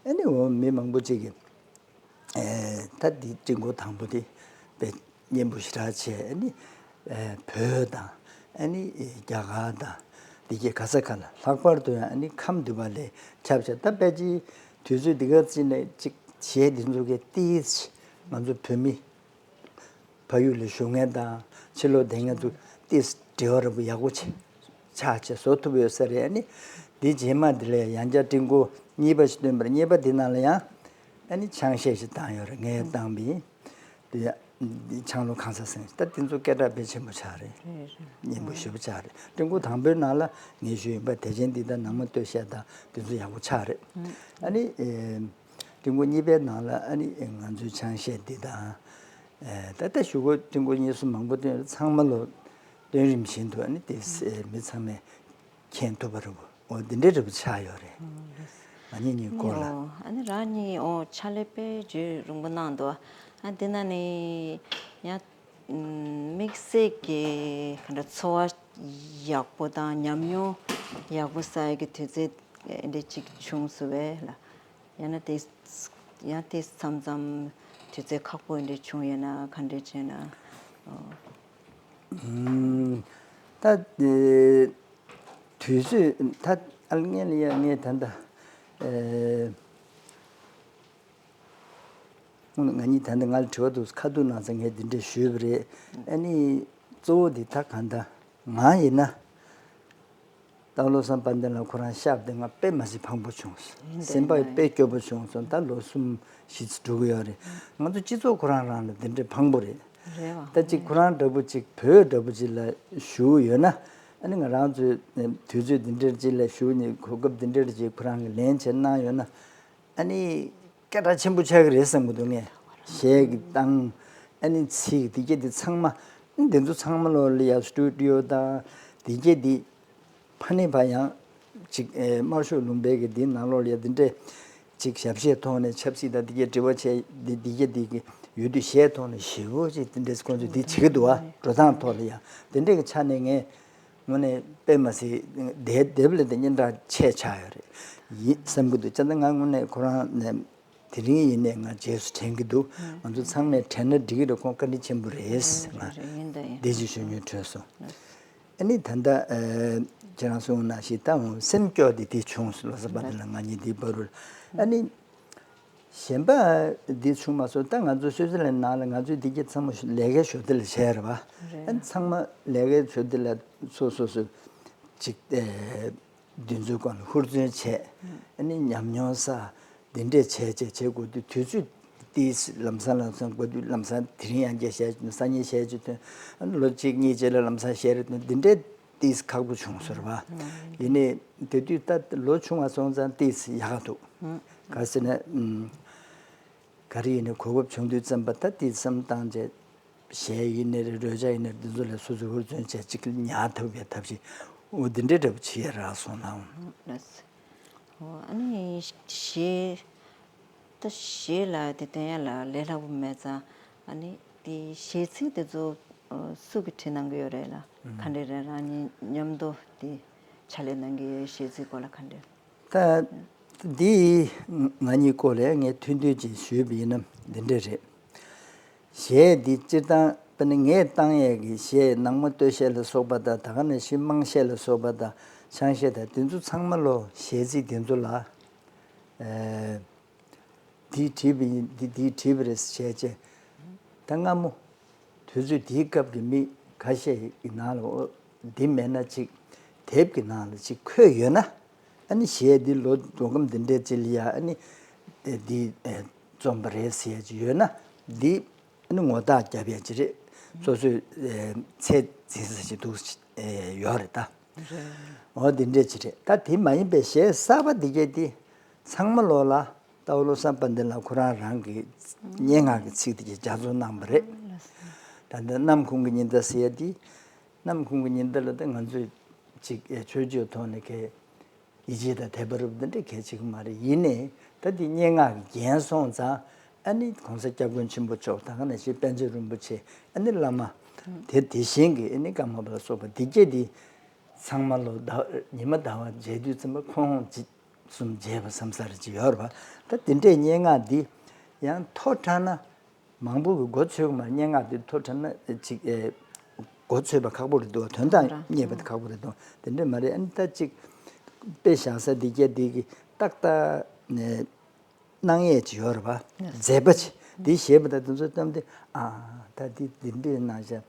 ཨ་ནི་འོ་མི་མང་པོ་ཅིག་གིས་ཨེ་ད་འདི་སྤྲིན་སྐོར་དང་པོ་དེ་དཔེ་སྙན་པོ་ཞེ་དྲག་བྱས། ཨ་ནི་ཨེ་བོད་དང་ཨ་ནི་རྒྱ་གར་དང་འདི་གའི་ག་ས་ག་ལ་ལྷག་པར་དུ་ཡང་ཨ་ནི་ཁམས་འདི་པ་ལ་ཁྱབ་བྱས། ད་དཔེ་ཅིག་དུས་ཚོད་འདི་ག་ཅིག་ནས་ཅིག་གཞས་འདི་ཚོ་གས་ཏིས་ང་ཚོ་བོད་མི་ཕ་ཡུལ་ལ་བཞུགས་མཁན་དང་ཕྱི་ལོགས་བསྡད་མཁན་ཚོ་ཏིས་འབྲེལ་བ་རིང་པོ་ཡག་པོ་བྱས་ཆགས་བྱས་བཟོ་ཐུབ་ཡོད་ས་རེད། ཨ་ནི་འདི་རྗེས་མ་འདི་ལ་ཡང་བསྐྱར་སྤྲིན་སྐོར་གཉིས་པ་ཞིག་བཏོན་པ་རེད། གཉིས་པ་འདི་ནང་ལ་ཡང་ཨ་ནི་ཆང་གཞས་ཤིག་བཏང་ཡོད་རེད། ངས་བཏང་པ་ཡིན། དེ་ཡང་འདི་ཆང་ལོ་གང་ས་ཟིན་ད་དེ་ཚོ་སྐད་གྲགས་དཔེ་ཆེན་པོ་ཆགས་རེད། རེད་རེད། སྙན་པོ་ཞེ་པོ་ཆགས་རེད། སྤྲིན་སྐོར་དང་པོའི་ནང་ལ་ངས་ཞུས་ཡིན་པ། དེ་རྗེས་འདི་ད་ནང་མ་སྟོད་གཞས་དང་དེ་ཚོ་ཡག་པོ་ཆགས་རེད། ཨ་ནི་ཨེ་སྤྲིན་སྐོར་གཉིས་པའི་ནང་ལ་ཨ་ནི་ང་ཚོའི་ཆང་གཞས་འདི་དང་། ཨེ་ད་ལྟ་གཞུག་གུ་སྤྲིན་སྐོར་གཉིས་གསུམ་མང་པོ་བཏོན། ཚང་མ་ལོ་བཏོན་རིམ་བཞིན་དུ་ཨ་ནི་དེ་ཨེ་མི་ཚང་མས་མཁྱེན་ཐུབ་པ་རེད་པ། འོ་འདི་འདྲའི་འདྲ་པོ་ཆགས་ཡོད་རེད། ང་གཉིས་གཉིས་སྐོར་ལ། ཨོ་ཨ་ནི་རང་གཉིས་ཨོ་ཕྱག་ལས་དཔེ་རྒྱུན་རིང་པོ་གནང་འདུག་ཨ་འདི་ན་ནི་ཡང་དམིགས་བསལ་གྱི་ག་འདྲ་ཚོར་བ་ཡག་པོ་དང་ཉམས་མྱོང་ཡག་པོ་བསགས་ཡག་གི་དུས་ཚོད་འདི་གཅིག་བྱུང་སོང་བས་ལ། ཡང་ན་དེ་ཡང་དེ་མཚམས་མཚམས་དུས་ཚོད་ཁག་པོ་འདྲ་བྱུང་ཡོད་ན་ག་འདྲ་བྱས་ན། ཨོ། ཨུམ། ད་དེ་དུས་ཚོད་ད་ཨ་ལ་ངས་ལ་ཡ་ངས་ད་ལྟ་ཨེ་ང་གཉིས་ད་ལྟ་ང་ལ་དྲི་བ་འདུག་ཁ་ཐུག་གནང་ཙང་ངས་འདི་འདྲ་ཞུས་པ་རེད། ཨ་ནི་གཙོ་བོ་འདི་ད་གང་ལྟར་ང་ཡིན་ན། སྟག་ལོ་བསམ་དཔལ་ལྡན་ལགས་ཁོ་རང་གཤགས་ཏེ་ང་དཔེ་མ་སྲིད་ཕངས་པོ་བྱུང་སོང་། ཡིན་ད་སེམས་པ་ཡིན་ད་དཔེ་སྐྱོ་པོ་བྱུང་སོང་། ད་ལོ་གསུམ་བཞི་ཙམ་འགྲོ་གི་ཡོད་རེད། ང་ཚོ་སྤྱི་ཚོགས་ཁོ་རང་རང་ལ་འདི་འདྲའི་ཕངས་པོ་རེད། རེད་བ། ད་ཅིག་ཁོ་རང་འདྲ་པོ་ཅིག་བོད་འདྲ་པོ་ཅིག་ལ་བཞུགས་ཡོད་ན། ཨ་ནི་ང་རང་ཚོའི་དུས་ཚོད་འདི་འདྲའི་ཅིག་ལ་བཞུགས་ནས་གོ་སྐབས་འདི་འདྲའི་ཅིག་ཁོ་རང་གིས་ལེན་བྱས་གནང་ཡོད་ན། ཨ་ནི་སྐད་གྲགས་ཆེན་པོ་ཆགས་ཀྱི་རེད་བསམ་གྱི་འདུག་ངས་གཞས་ཀྱི་སྟངས། ཨ་ནི་ཚིག་འདི་གྱད་འདི་ཚང་མ། ཨ་ནི་འདི་ཚོ་ཚང་མ་ལོ་ལ་ཡ་སི་ཊུ་ཌི་ཡོ་དང་འདི་གྱད་འདི་ཕ་ནས་ཕར་ཡང་ཅིག་ཨེ་དམར་ཤོག་ལུང་པའི་གི་འདི་ནང་ལོགས་ལ་ཡ་འདི་འདྲས་ཅིག་ཞབས་ཕྱིའི་ཐོག་ནས་ཆབ་སྲིད་དང་འདི་གྱད་འབྲེལ་བ་བྱས་འདི་འདི་གྱད་འདི་གི་ཡོད་དུས་གཞས་ཐོག་ནས་ཞེ་པོ་ཅིག་འདི་འདྲས་ཁོང་ཚོས་འདི་བྱེད་ཀྱི་འདུག་བ། འགྲོ་སྟངས་ཐོག་ལ་ཡ་འདི་འདྲས་ཀྱི་ཆ་ནས་ངས། དངོས་གནས་དཔེ་མ་སྲིད་དེབ་དེབ་ལས་དེ་སྙན་གྲགས་ཆེ་ཆགས་ཡོད་རེད། ཡིན་བསམ་གྱི་འདུག་བྱས་ཙང་ང་དངོས་གནས་ཁོ་རང་ནས་དེ་རིང་ཡིན་ནའི་ང་རྗེས་སུ་དྲན་གྱི་འདུག་ང་ཚོ་ཚང་མས་དྲན་ན་འགྲིག་གི་རེད། ཁོང་བཀའ་དྲིན་ཆེན་པོ་རེད། ང་རེད་རེད་ཡིན་ད་ཡིན། བདེ་སྐྱིད་ཞུ་སྙིང་འདོད་སོང་། ཨ་ནི་ད་ལྟ་ཨ་ཁྱེད་རང་གསུངས་ནང་བཞིན་ད་འོང་སེམས་སྐྱོ་དེ་དེ་བྱུང་སོང་། ལོ་གསར་པ་དེ་ལ་ང་གཉིས་དེའི་བར་དུ་ཨ་ནི་གཞན་པ་འདི་བྱུང་མ་སོང་། ད་ང་ཚོ་སུད་སི་ལན་ནང་ལ་ང་ཚོའི་འདི་གྱད་ཚང་མ་ལས་ཀའི་ཞོར་དེ་ལ་བྱས་རེད་བ། ཨ་ནི་ཚང་མ་ལས་ཀའི་ཞོར་དེ་ལ་སོ་སོ་སོ་ཅིག་ཨེ་འདི་ཚོའི་སྐོར་ལ་ཧུར་བརྩོན་བྱས། ཨ་ནི་ཉམས་མྱོང་བསགས། འདི་འདྲས་བྱས་བྱས་བྱེད་དགོས་དུས་དུས་ཚོད་ཏིས་ལམ་སང་ལམ་སང་དགོས་དུས་ལམ་སང་དེ་རིང་ཡང་བསྐྱར་བཤད་ཅིག་སང་ཉིན་བཤད་ཅིག་ཐོན། ཨ་ནི་ལོ་གཅིག་གཉིས་རྗེས་ལ་ལམ་སང་བཤད་རེ་ཐོན། འདི་འདྲས་ཏིས་ཁག་པོ་བྱུང་ཟེར་བ། ཡིན་ནའི་དེ་དུས་ད་ལོ་ཆུང་བ་སོང་ཙང་ཏིས་ཡག་ག་འདུག་ག་ཟེར་ན་ཨུམ། ག་རེ་ཡིན་ནའི་གོ་སྐབས་བྱུང་དུས་ཙམ་པ་ད་ཏིས་བསམ་བཏང་བྱས། གཞས་ཡིན་ནའི་རེད། རོལ་ཆ་ཡིན་ནའི་རེད། འདི་ཚོ་ལ་སོ་སོ་ཧུར་བརྩོན་བྱས་གཅིག་ཉར་ཐུབ་པའི་ཐབས་ཤེས་འོ་འདི་འདྲའི་འདྲ་པོ་བྱེད་ཡ་རག་སོང་ནའང་། ལགས་སོ། འོ་ཨ་ནི་གཞས་ད་གཞས་ལ་དེ་འདོན་ཡ་ལ་ལས་སླ་པོ་མེད་ཙང་ཨ་ནི་དེ་གཞས་ཚིག་དེ་ཚོ་སུ་གིས་བྲིས་གནང་གི་ཡོད་རེད་ལ། ག་འདྲས་རེད། རང་གཉིས་མཉམ་དུ་དེ་ཕྱག་ལས་གནང་གི་ཡོད། གཞས་ཚིག་སྐོར་ལ་ག་འདྲས། ད་འདི་ང་གཉིས་སྐོར་ལ་ངས་ཐུང་ཐུང་ཅིག་ཞུས་པ་ཡིན་ན་འདི་འདྲ་རེད། གཞས་འདི་སྤྱིར་བཏང་དཔེར་ན་ངས་བཏང་ཡས་ཀྱི་གཞས་ནང་མ་སྟོད་གཞས་ལ་སོགས་པ་དང་ད་ག་ནང་བཞིན་དམངས་གཞས་ལ་སོགས་པ་དང་ཆང་གཞས་དང་དེ་ཚོ་ཚང་མ་ལོ་གཞས་ཚིག་དེ་ཚོ་ལ་ཨེ། འདིས་བྲིས་པ་ཡིན། འདི་འདིས་བྲིས་པ་རེད་ཟེར་བྱས་བྱས། ད་སྔ་མོ་དུས་ཚོད་དེའི་སྐབས་ཀྱི་མི་ཁ་ཤས་ཀྱི་ནང་ལ་འོ་འདི་མེད་ན་ཅིག་དེབ་ཀྱི་ནང་ལ་ཅིག་འཁོད་ཡོད་ན། ཨ་ནི་གཞས་འདི་ལོ་འགྲོ་སྐབས་འདི་འདྲའི་ཅིག་ལ་ཡ་ཨ་ནི་འདི་རྩོམ་པ་རེད་ཟེར་ཡ་ཅིག་ཡོད་ན་འདི་ཨ་ནི་ངོ་རྟགས་རྒྱབ་ཡ་ཅིག་རེད། སོ་སོའི་ཚད་འཛིན་ས་ཅིག་འདུག་ཡོད་རེད་ད། འོ་འདི་འདྲས་ཅིག་རེད། ད་དེ་མ་ཡིན་པའི་གཞས་གསར་པ་འདི་གས་དེ་ཚང་མ་ལོ་ལ་རྟའུ་བློ་བཟང་དཔལ་ལྡན་ལགས་ཁོ་རང་རང་གི་སྙན་ངག་གི་ཚིག་དེ་གས་རྒྱ་མཚོ་གནང་བ་རེད། ད་ལྟ་གནམ་ཁུང་གི་ཉི་ཟླ་ཟེར་ཡ་དེ་གནམ་ཁུང་གི་ཉི་ཟླ་ལ་ད་ང་ཚོས་ཅིག་ཆོས་བརྒྱུད་ཐོག་ནས་གས་ཡིད་ཆེས་དང་དད་པ་རབ་འདི་འདྲ་གལ་ཆེ་གི་མ་རེད། ཡིན་ནའི་ད་དེ་སྙན་ངག་གི་རྒྱན་སོང་ཙང་ཨ་ནི་གོང་ས་སྐྱབས་མགོན་ཆེན་པོ་མཆོག་ད་ག་ནང་བཞིན་པཎ་ཆེན་རིན་པོ་ཆེ་ཨ་ནི་བླ་མ་དེ་དེ་བཞིན་གྱི་ཨ་ནི་ཀརྨ་པ་ལ་སོགས་པ་འདི་གས་དེ་ཚང་མ་ལོ་ཟླ་ཉི་མ་ཟླ་བ་མཇལ་དུས་ཙམ་པ་ཁོང་ཅི་གསུམ་མཇལ་བ་བསམ་ས་རེ་ཅིག་ཡོད་རེད་པ། ད་དེ་འདྲའི་སྙན་ངག་འདི་ཡང་མཐོ་དྲགས་ན་མང་པོ་གི་མགོ་ཚོས་ཀྱི་མ་རེད། སྙན་ངག་འདི་མཐོ་དྲགས་ན་ཅིག་ཨེ་མགོ་ཚོས་པ་ཁག་པོ་རེད་འདུག་དོན་དག་རྙེད་པ་དེ་ཁག་པོ་རེད་འདུག་དེ་འདྲ་མ་རེད། ཨ་ནི་ད་ཅིག་དཔེ་བཞག་ས་འདི་གས་འདི་གི་ཏག་ཏག་ནས། གནང་ཡས་ཅིག་ཡོད་རེད་པ། མཛད་པ་ཅིག་འདི་ཞེས་པ་དང་དེ་ཚོ་བཏང་སྟེ་ཨ་ད་འདི་འདི་འདྲའི་གནང་བྱ་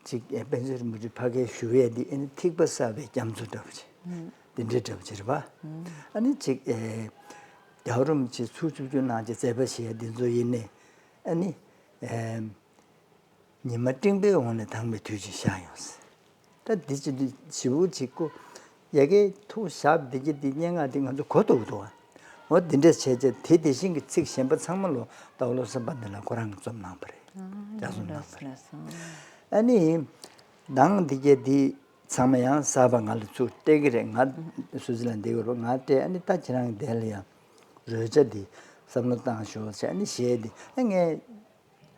ཅིག་ཨེ་པཎ་ཆེན་རིན་པོ་ཆེ་ཕ་གིར་བཞུགས་ཡས་འདི་ཨ་ནི་ཐིགས་པ་བསགས་པའི་རྒྱ་མཚོ་འདྲ་པོ་ཅིག་འདི་འདྲའི་འདྲ་པོ་ཅིག་རེད་པ། ཨ་ནི་ཅིག་ཨེ་རྒྱལ་བ་རིན་པོ་ཆེ་ཚུར་ཆུབ་རྒྱུ་གནང་བྱ་མཛད་པ་ཞེས་འདི་ཚོ་ཡིན་ནའི་ཨ་ནི་ཨེ། ཉི་མ་སྤྲིན་པའི་འོག་ནས་དྭངས་པའི་དུས་ཅིག་ཤར་ཡོང་ཟེར། ད་འདི་ཅི་འདི་ཞེ་པོ་ཅིག་ཀོ་ཡ་གིའི་ཐུགས་ཞབས་འདི་གི་འདི་སྙན་ངག་འདི་ང་ཚོ་གོ་ཐུབ་འདུག་ཨ། འོ་འདི་འདྲས་བྱས་རྗེས་དེ་དེ་བཞིན་གྱི་ཚིག་གཞན་པ་ཚང་མ་ལོ་རྟའུ་བློ་བཟང་དཔལ་ལྡན་ལགས་ཁོ་རང་གིས་རྩོམ་གནང་པ་རེད། རྒྱ་རྩོམ་གནང་པ་རེད། ཨ་ནི་མདང་འདི་གས་འདི་ཚང་མ་ཡང་གསར་པ་ང་ལ་ཚུར་སྤྲད་ཀྱི་རེད། ང་སུད་སི་ལན་འདི་གི་རུ་ང་སྤྲད། ཨ་ནི་ད་ཁྱེད་རང་གི་དེ་ལ་ཡང་རོལ་ཆ་འདི་བསམ་བློ་བཏང་ཤོག་ཟེར། ཨ་ནི་གཞས་འདི་ཨ་ངས།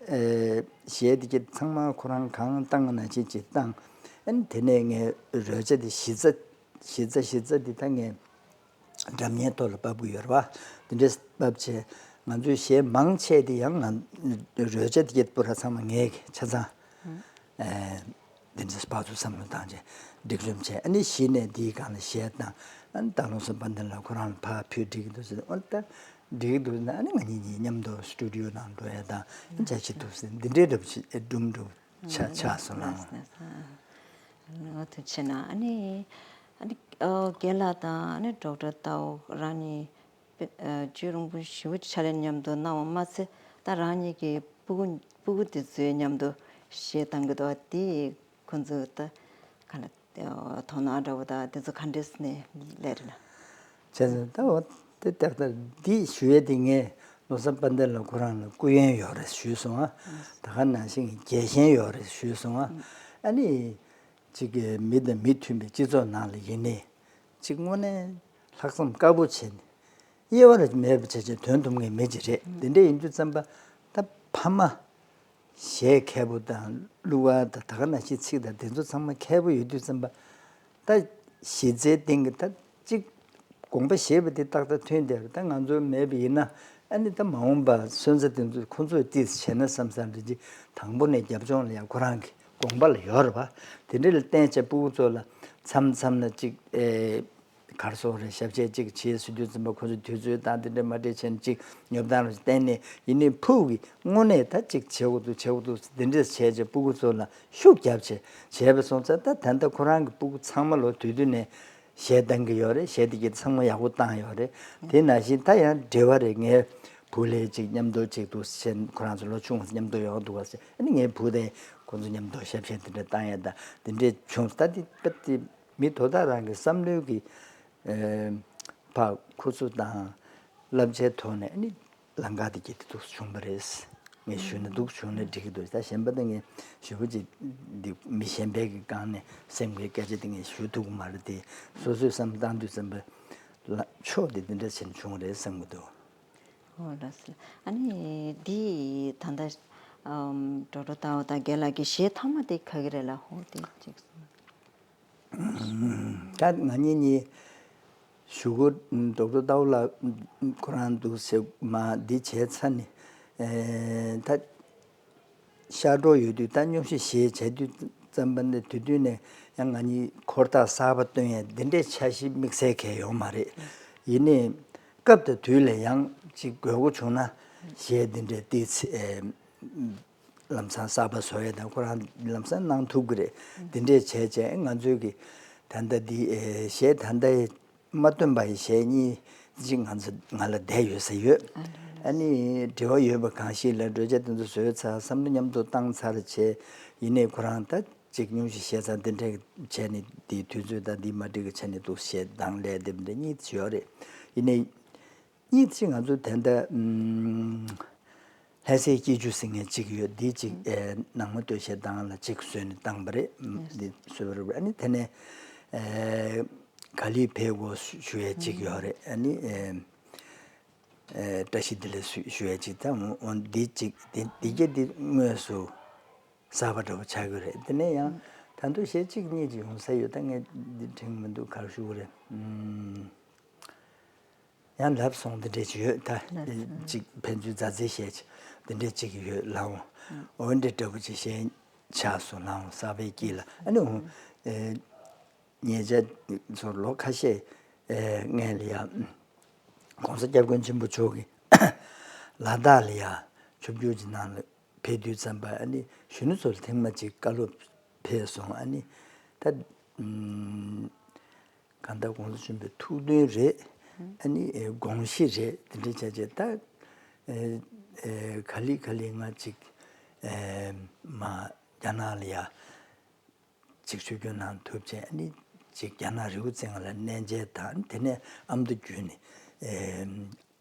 ཨེ་གཞས་དེ་གྱད་ཚང་མ་ཁོ་རང་གང་བཏང་ན་ཅི་ཅི་བཏང་། ཨ་ནི་དེ་ནས་ངས་རོལ་ཆ་དེ་གཞི་རྩ་གཞི་རྩ་གཞི་རྩ་དེ་ད་ངས་སྒྲ་སྙན་ཐོག་ལ་ཕབ་གི་ཡོད་རེད་པ། དེ་འདྲས་ཕབ་བྱས་ང་ཚོའི་གཞས་མང་ཆེ་དེ་ཡང་ང་རོལ་ཆ་དེ་གྱད་པུ་ར་ཚང་མ་ངས་ཆ་ཚང་ཨེ། འདི་འདྲ་ཕར་ཚུར་བསམ་བློ་བཏང་བྱས་སྒྲིག་རིམ་བྱས། ཨ་ནི་གཞི་ནས་འདིའི་སྒང་ལ་གཞས་བཏང་། ཨ་ནི་རྟ་ལོང་སོ་པ་འདི་ལ་ཁོ་རང་ལ་ཕར་ཕུལ་འགྲིག་གི་འདུག་ཟེར། ཨ་ནི་ད་འགྲིག་གི་འདུག་ཟེར་ན་ཨ་ནི་ང་གཉིས་གཉིས་མཉམ་དུ་སི་ཊུ་ཌི་ཡོ་ནང་འགྲོ་ཡ་དང་ཨ་ནི་བྱ་ཆེ་འདུག་ཟེར། འདི་འདྲའི་འདྲ་པོ་ཆེ་སྒྲུང་འདྲ་པོ་ཆགས་ཆགས་སོང་ལ། ང་ཐུགས་ཆེ་གནང་། ཨ་ནི་ཨ་ནི་རྒན་ལགས་དང་ཨ་ནི་ཌོག་ཊར་རྟའུ་རང་གཉིས། ཨ་ཅོ་རོང་པོ་ཞེ་པོ་ཅིག་ཕྱག་ལས་མཉམ་དུ་གནང་བ་མ་ཚད་ད་རང་ཉིད་ཀྱི་སྤུ་གུ་སྤུ་གུ་དེ་ཚོའི་མཉམ་དུ་གཞས་བཏང་གི་འདུག་བ། དེ་ཁོ་ཚོས་ད་ག་ལ་དོ་སྣང་འདྲ་བོ་ད་དེ་ཚོ་ག་འདྲས་ནས་སླེབས་རེད་ན། བྱས་ཙང་ད་འོ་དེ་ཏག་ཏག་འདི་ཞུ་ཡས་དེ་ངས་བློ་བཟང་དཔལ་ལྡན་ལགས་ཁོ་རང་ལ་སྐུ་ཡོན་ཡོད་རེད་ཞུས་སོང་ཨ། ད་ག་ནང་བཞིན་རྒྱལ་ཞེན་ཡོད་རེད་ཞུས་སོང་ཨ། ཨ་ནི་ཅིག་གི་མི་དང་མི་མཐུན་པའི་སྤྱི་ཚོགས་ནང་ལ་ཡིན་ནའི། གཅིག་དངོས་གནས་ལྷག་བསམ་དཀར་པོ་བྱས་ནས་དབྱེ་བ་ར་མེད་པ་བྱས་བྱས་དོན་དུ་མེད་མི་ཅིག་རེད། དེ་འདྲ་ཡིན་དུས་ཙམ་པ་ད་ཕ་མ་གཞས་མཁས་པོ་དང་གླུ་བ་དང་ད་ག་ནང་བཞིན་ཚིག་དང་དེ་ཚོ་ཚང་མ་མཁས་པོ་ཡོད་དུས་ཙམ་པ་ད་གཞི་རྩའི་སྟེང་གི་ད་གཅིག་དགོངས་པ་བཞེས་པ་དེ་ཏག་ཏག་ཐོན་བསྡད་རེད། ད་ང་ཚོ་མེད་པ་ཡིན་ན་ཨ་ནི་ད་མ་འོངས་པ་སོན་རྩ་དེ་ཚོ་ཁོ་ཚོས་ཏིས་བྱས་ན་བསམ་བསམ་རེད་ཅིག་དང་པོ་ནས་རྒྱབ་ལྗོངས་ལ་ཡང་ཁོ་རང་གི་ དགོངས་པ་ལ་ཡོད་རེད་པ། དེ་འདྲ་ལ་བརྟེན་བྱས་སྤུ་གུ་ཚོ་ལ་མཚམས་མཚམས་ན་ཅིག་ཨེ་གར་སོང་རེད། ཞབས་ཕྱི་ཅིག་བྱེད་ཟེར་དུས་ཙམ་པ་ཁོ་ཚོ་དུས་ཚོད་དང་དེ་འདྲ་མ་འདྲ་བྱས་ནས་ཅིག་ཉོབ་ཐང་ལ་བརྟེན་ནས། ཡིན་ནའི་ཕུགས་ཀྱི་དངོས་གནས་ད་ཅིག་བྱེད་དགོས་འདུག་བྱེད་དགོས་འདུག་དེ་འདྲ་བྱས་བྱས་སྤུ་གུ་ཚོ་ལ་ཤུགས་བརྒྱབ་བྱས་བྱས་པ་སོང་ཙང་། ད་ད་ལྟ་ཁོ་རང་གི་སྤུ་གུ་ཚང་མ་ལོ་དུས་དུས་ནས་གཞས་བཏང་གི་ཡོད་རེད། གཞས་དེ་གྱད་ཚང་མ་ཡག་པོ་བཏང་ཡོད་རེད། དེ་ནང་བཞིན་ད་ཡང་འབྲེལ་བ་རེད། ངའི་བུ་ལས་ཅིག་མཉམ་དུ་ཅིག་འདུག་ཟེར། ཁོ་རང་ཚོ་ལོ་ཆུང་མཉམ་དུ་ཡོང་འདུག་བ་ཟེར། ཨ་ནི་ངའི་བུ་དེ་ཁོ་ཚོ་མཉམ་དུ་ཞབས་ཕྱི་དེ་འདྲ་བཏང་ཡ་ད་དེ་འདྲས་བྱུང་། ད་དེ་དཔེ་དེ་མི་དོ་བདག་རང་གི་བསམ་བློའི་གི་ཨེ་ཕར་ཁུ་ཚུར་དང་བསླབ་བྱའི་ཐོག་ནས། ཨ་ནི་ལམ་ཁ་དེ་གྱད་དེ་འདུག་བྱུང་བ་རེད། ངས་ཞུས་ན་འདུག་བྱུང་ན་འགྲིག་གི་འདུག་ད་གཞན་པ་དེ་ངས་ཞུ་བ་ཅིག་འདི་མི་གཞན་པའི་གི་སྒང་ནས་སེམས་ཀྱི་སྐད་ཆ་དེ་ངས་ཞུ་ཐུབ་ཀྱི་མ་རེད་དེ། སོ་སོས་བསམ་བློ་བཏང་དུས་ཙམ་པ་ལ་ཕྱོགས་དེ་འདི་འདྲ་བྱས་ནས་བྱུང་བ་རེད་བསམ་གྱི་འདུག་ཨོ་ལགས་སོ། ཨ་ནི་འདི་ད་ལྟ་ཨམ་ཌོག་ཊར་ལྟ་བ་དང་རྒན་ལགས་ཀྱི་གཞས་མཐའ་མ་དེ་ག་གི་རེད་ལགས། ཧོ་དེ་ཅིག་ད་ང་གཉིས་གཉིས་གཞུག་གུ་ཌོག་ཊར་ལྟ་བ་ལགས་ཁོ་རང་འདུག་ཟེར་མ་འདི་བྱས་ཚར་ནས། ཨེ་ད་ཤར་འགྲོ་ཡོད་དུས། ད་སྙུང་གཞི་གཞས་བྱས་དུས་ཙམ་པ་ནས་དུས་དུས་ནས་ཡང་ང་གཉིས་འཁོར་ཐག་གསར་པ་བཏོན་ཡས་འདི་འདྲའི་འཆར་གཞི་དམིགས་བསལ་གང་ཡང་ཡོད་མ་རེད། ཡིན་ནའི་སྐབས་དང་དུས་ལ་ཡང་ཅིག་དགོས་མཁོ་བྱུང་ན་གཞས་འདི་འདྲའི་ཏོག་ཙམ་ཨེ་ལམ་སང་གསར་པ་བཟོ་ཡས་དང་། ཁོ་རང་ལམ་སང་གནང་ཐུབ་ཀྱི་རེད། འདི་འདྲས་བྱས་བྱས་ང་ཚོའི་གི་ད་ལྟ་འདི་ཨེ་གཞས་ད་ལྟ་མ་བཏོན་པ་ཡི་གཞས་གཉིས་ཅིག་ང་ཚོ་ང་ལ་བསྡད་ཡོད་ས་ཡོད། ཨ་ནི་འབྲེལ་བ་ཡོད་པ་གང་ཞིག་ལ་བརྗོད་བྱ་དེ་ཚོ་བཟོས་ཚར། བསམ་བློ་མཉམ་དུ་བཏང་ཚར་བྱས། ཡིན་ནའི་ཁོ་རང་ད་ཅིག་སྙུང་གཞི་གཞས་ཚང་འདི་འདྲས་བྱས་ནས། འདི་དུས་ཚོད་དང་འདི་མ་འགྲིག་གི་བྱས་ནས་འདུག་གཞས་དང་ལས་དེབ་འདི་གཉིས་ཡོད་རེད། ཡིན་ནའི་གཉིས་ཅིག་ང་ཚོ་ད་ལྟ་ཨམ་ལྷ་སའི་སྐྱིད་ཆུ་ཟེར་མཁན་ཅིག་ཡོད། འདི་ཅིག་ཨེ་ནང་མ་སྟོད་གཞས་གདངས་ལ་ཅིག་བཟོས་ནས་བཏང་པ་རེད། ཨམ་འདི་བཟོས་པ་རེད། ཨ་ནི་དེ་ནས་ཨེ་ག་ལེར་ཕེབས་དགོས་ཞུ་ཡས་ཅིག་ཡོད་རེད། ཨ་ནི་ཨེ་ཨེ་བཀྲ་ཤིས་བདེ་ལེགས་ཞུ་ཞུ་ཡས་ཅིག་ད་འོ་འོ་འདི་ཅིག་འདི་འདི་གྱད་འདི་དངོས་སུ་གསར་པ་འདྲ་པོ་ཆགས་ཀྱི་རེད། དེ་ནས་ཡང་ད་དུང་གཞས་གཅིག་གཉིས་ཅིག་ཡོང་ས་ཡོད། ད་ངས་འདི་དྲན་གྱི་མི་འདུག་ག་རེ་ཞུ་དགོས་རེད། ཨམ། ཡང་ལབ་སོང་། འདི་འདྲས་ཅིག་ཡོད་ད། ལབ་སོང་། ཅིག་ཕན་ཚུན་མཛའ་བརྩེ་བཤད་ཅིག་འདི་འདྲས་ཅིག་ཡོད་ལགས་འོང་། ཨོ་འདྲས་འདྲ་པོ་ཅིག་གཞས་ཆགས་སོང་ལགས་འོང་། གསར་པའི་དཀྱིལ་ལ། ཨ་ནི་འོ་ཨེ་ཉེ་ཆར་ཚོ་ལོ་ཁ་ཤས་ཨེ་སྔོན་ལ་ཡ་༸གོང་ས་༸སྐྱབས་མགོན་ཆེན་པོ་མཆོག་གིས་ལ་དྭགས་ལ་ཡ་ཆིབས་བསྒྱུར་གྱི་ནང་ལ་ཕེབས་དུས་ཙམ་པ། ཨ་ནི་གཞོན་ནུ་ཚོ་ལ་ཐེངས་མ་གཅིག་བཀའ་སློབ་ཕེབས་སོང་། ཨ་ནི་ད་ཨུམ་གང་ལྟར་༸གོང་ས་ཆེན་པོའི་ཐུགས་འདུན་རེད། ཨ་ནི་ཨེ་དགོངས་གཞི་རེད། དེ་འདྲ་བྱས་བྱས་ད་ཨེ་ཨེ་ག་ལེར་ག་ལེར་ང་ཅིག་ཨེ་མ་རྒྱ་ནག་ལ་ཡ་ཅིག་ཆིབས་བསྒྱུར་གནང་ཐུབ་བྱས། ཨ་ནི་ཅིག་རྒྱ་ནག་རི་བོ་རྩེ་ལྔ་ལ་གནས་མཇལ་དང་། དེ་ནས་ཨ་མདོ་བརྒྱུད་ནས་ཨེ་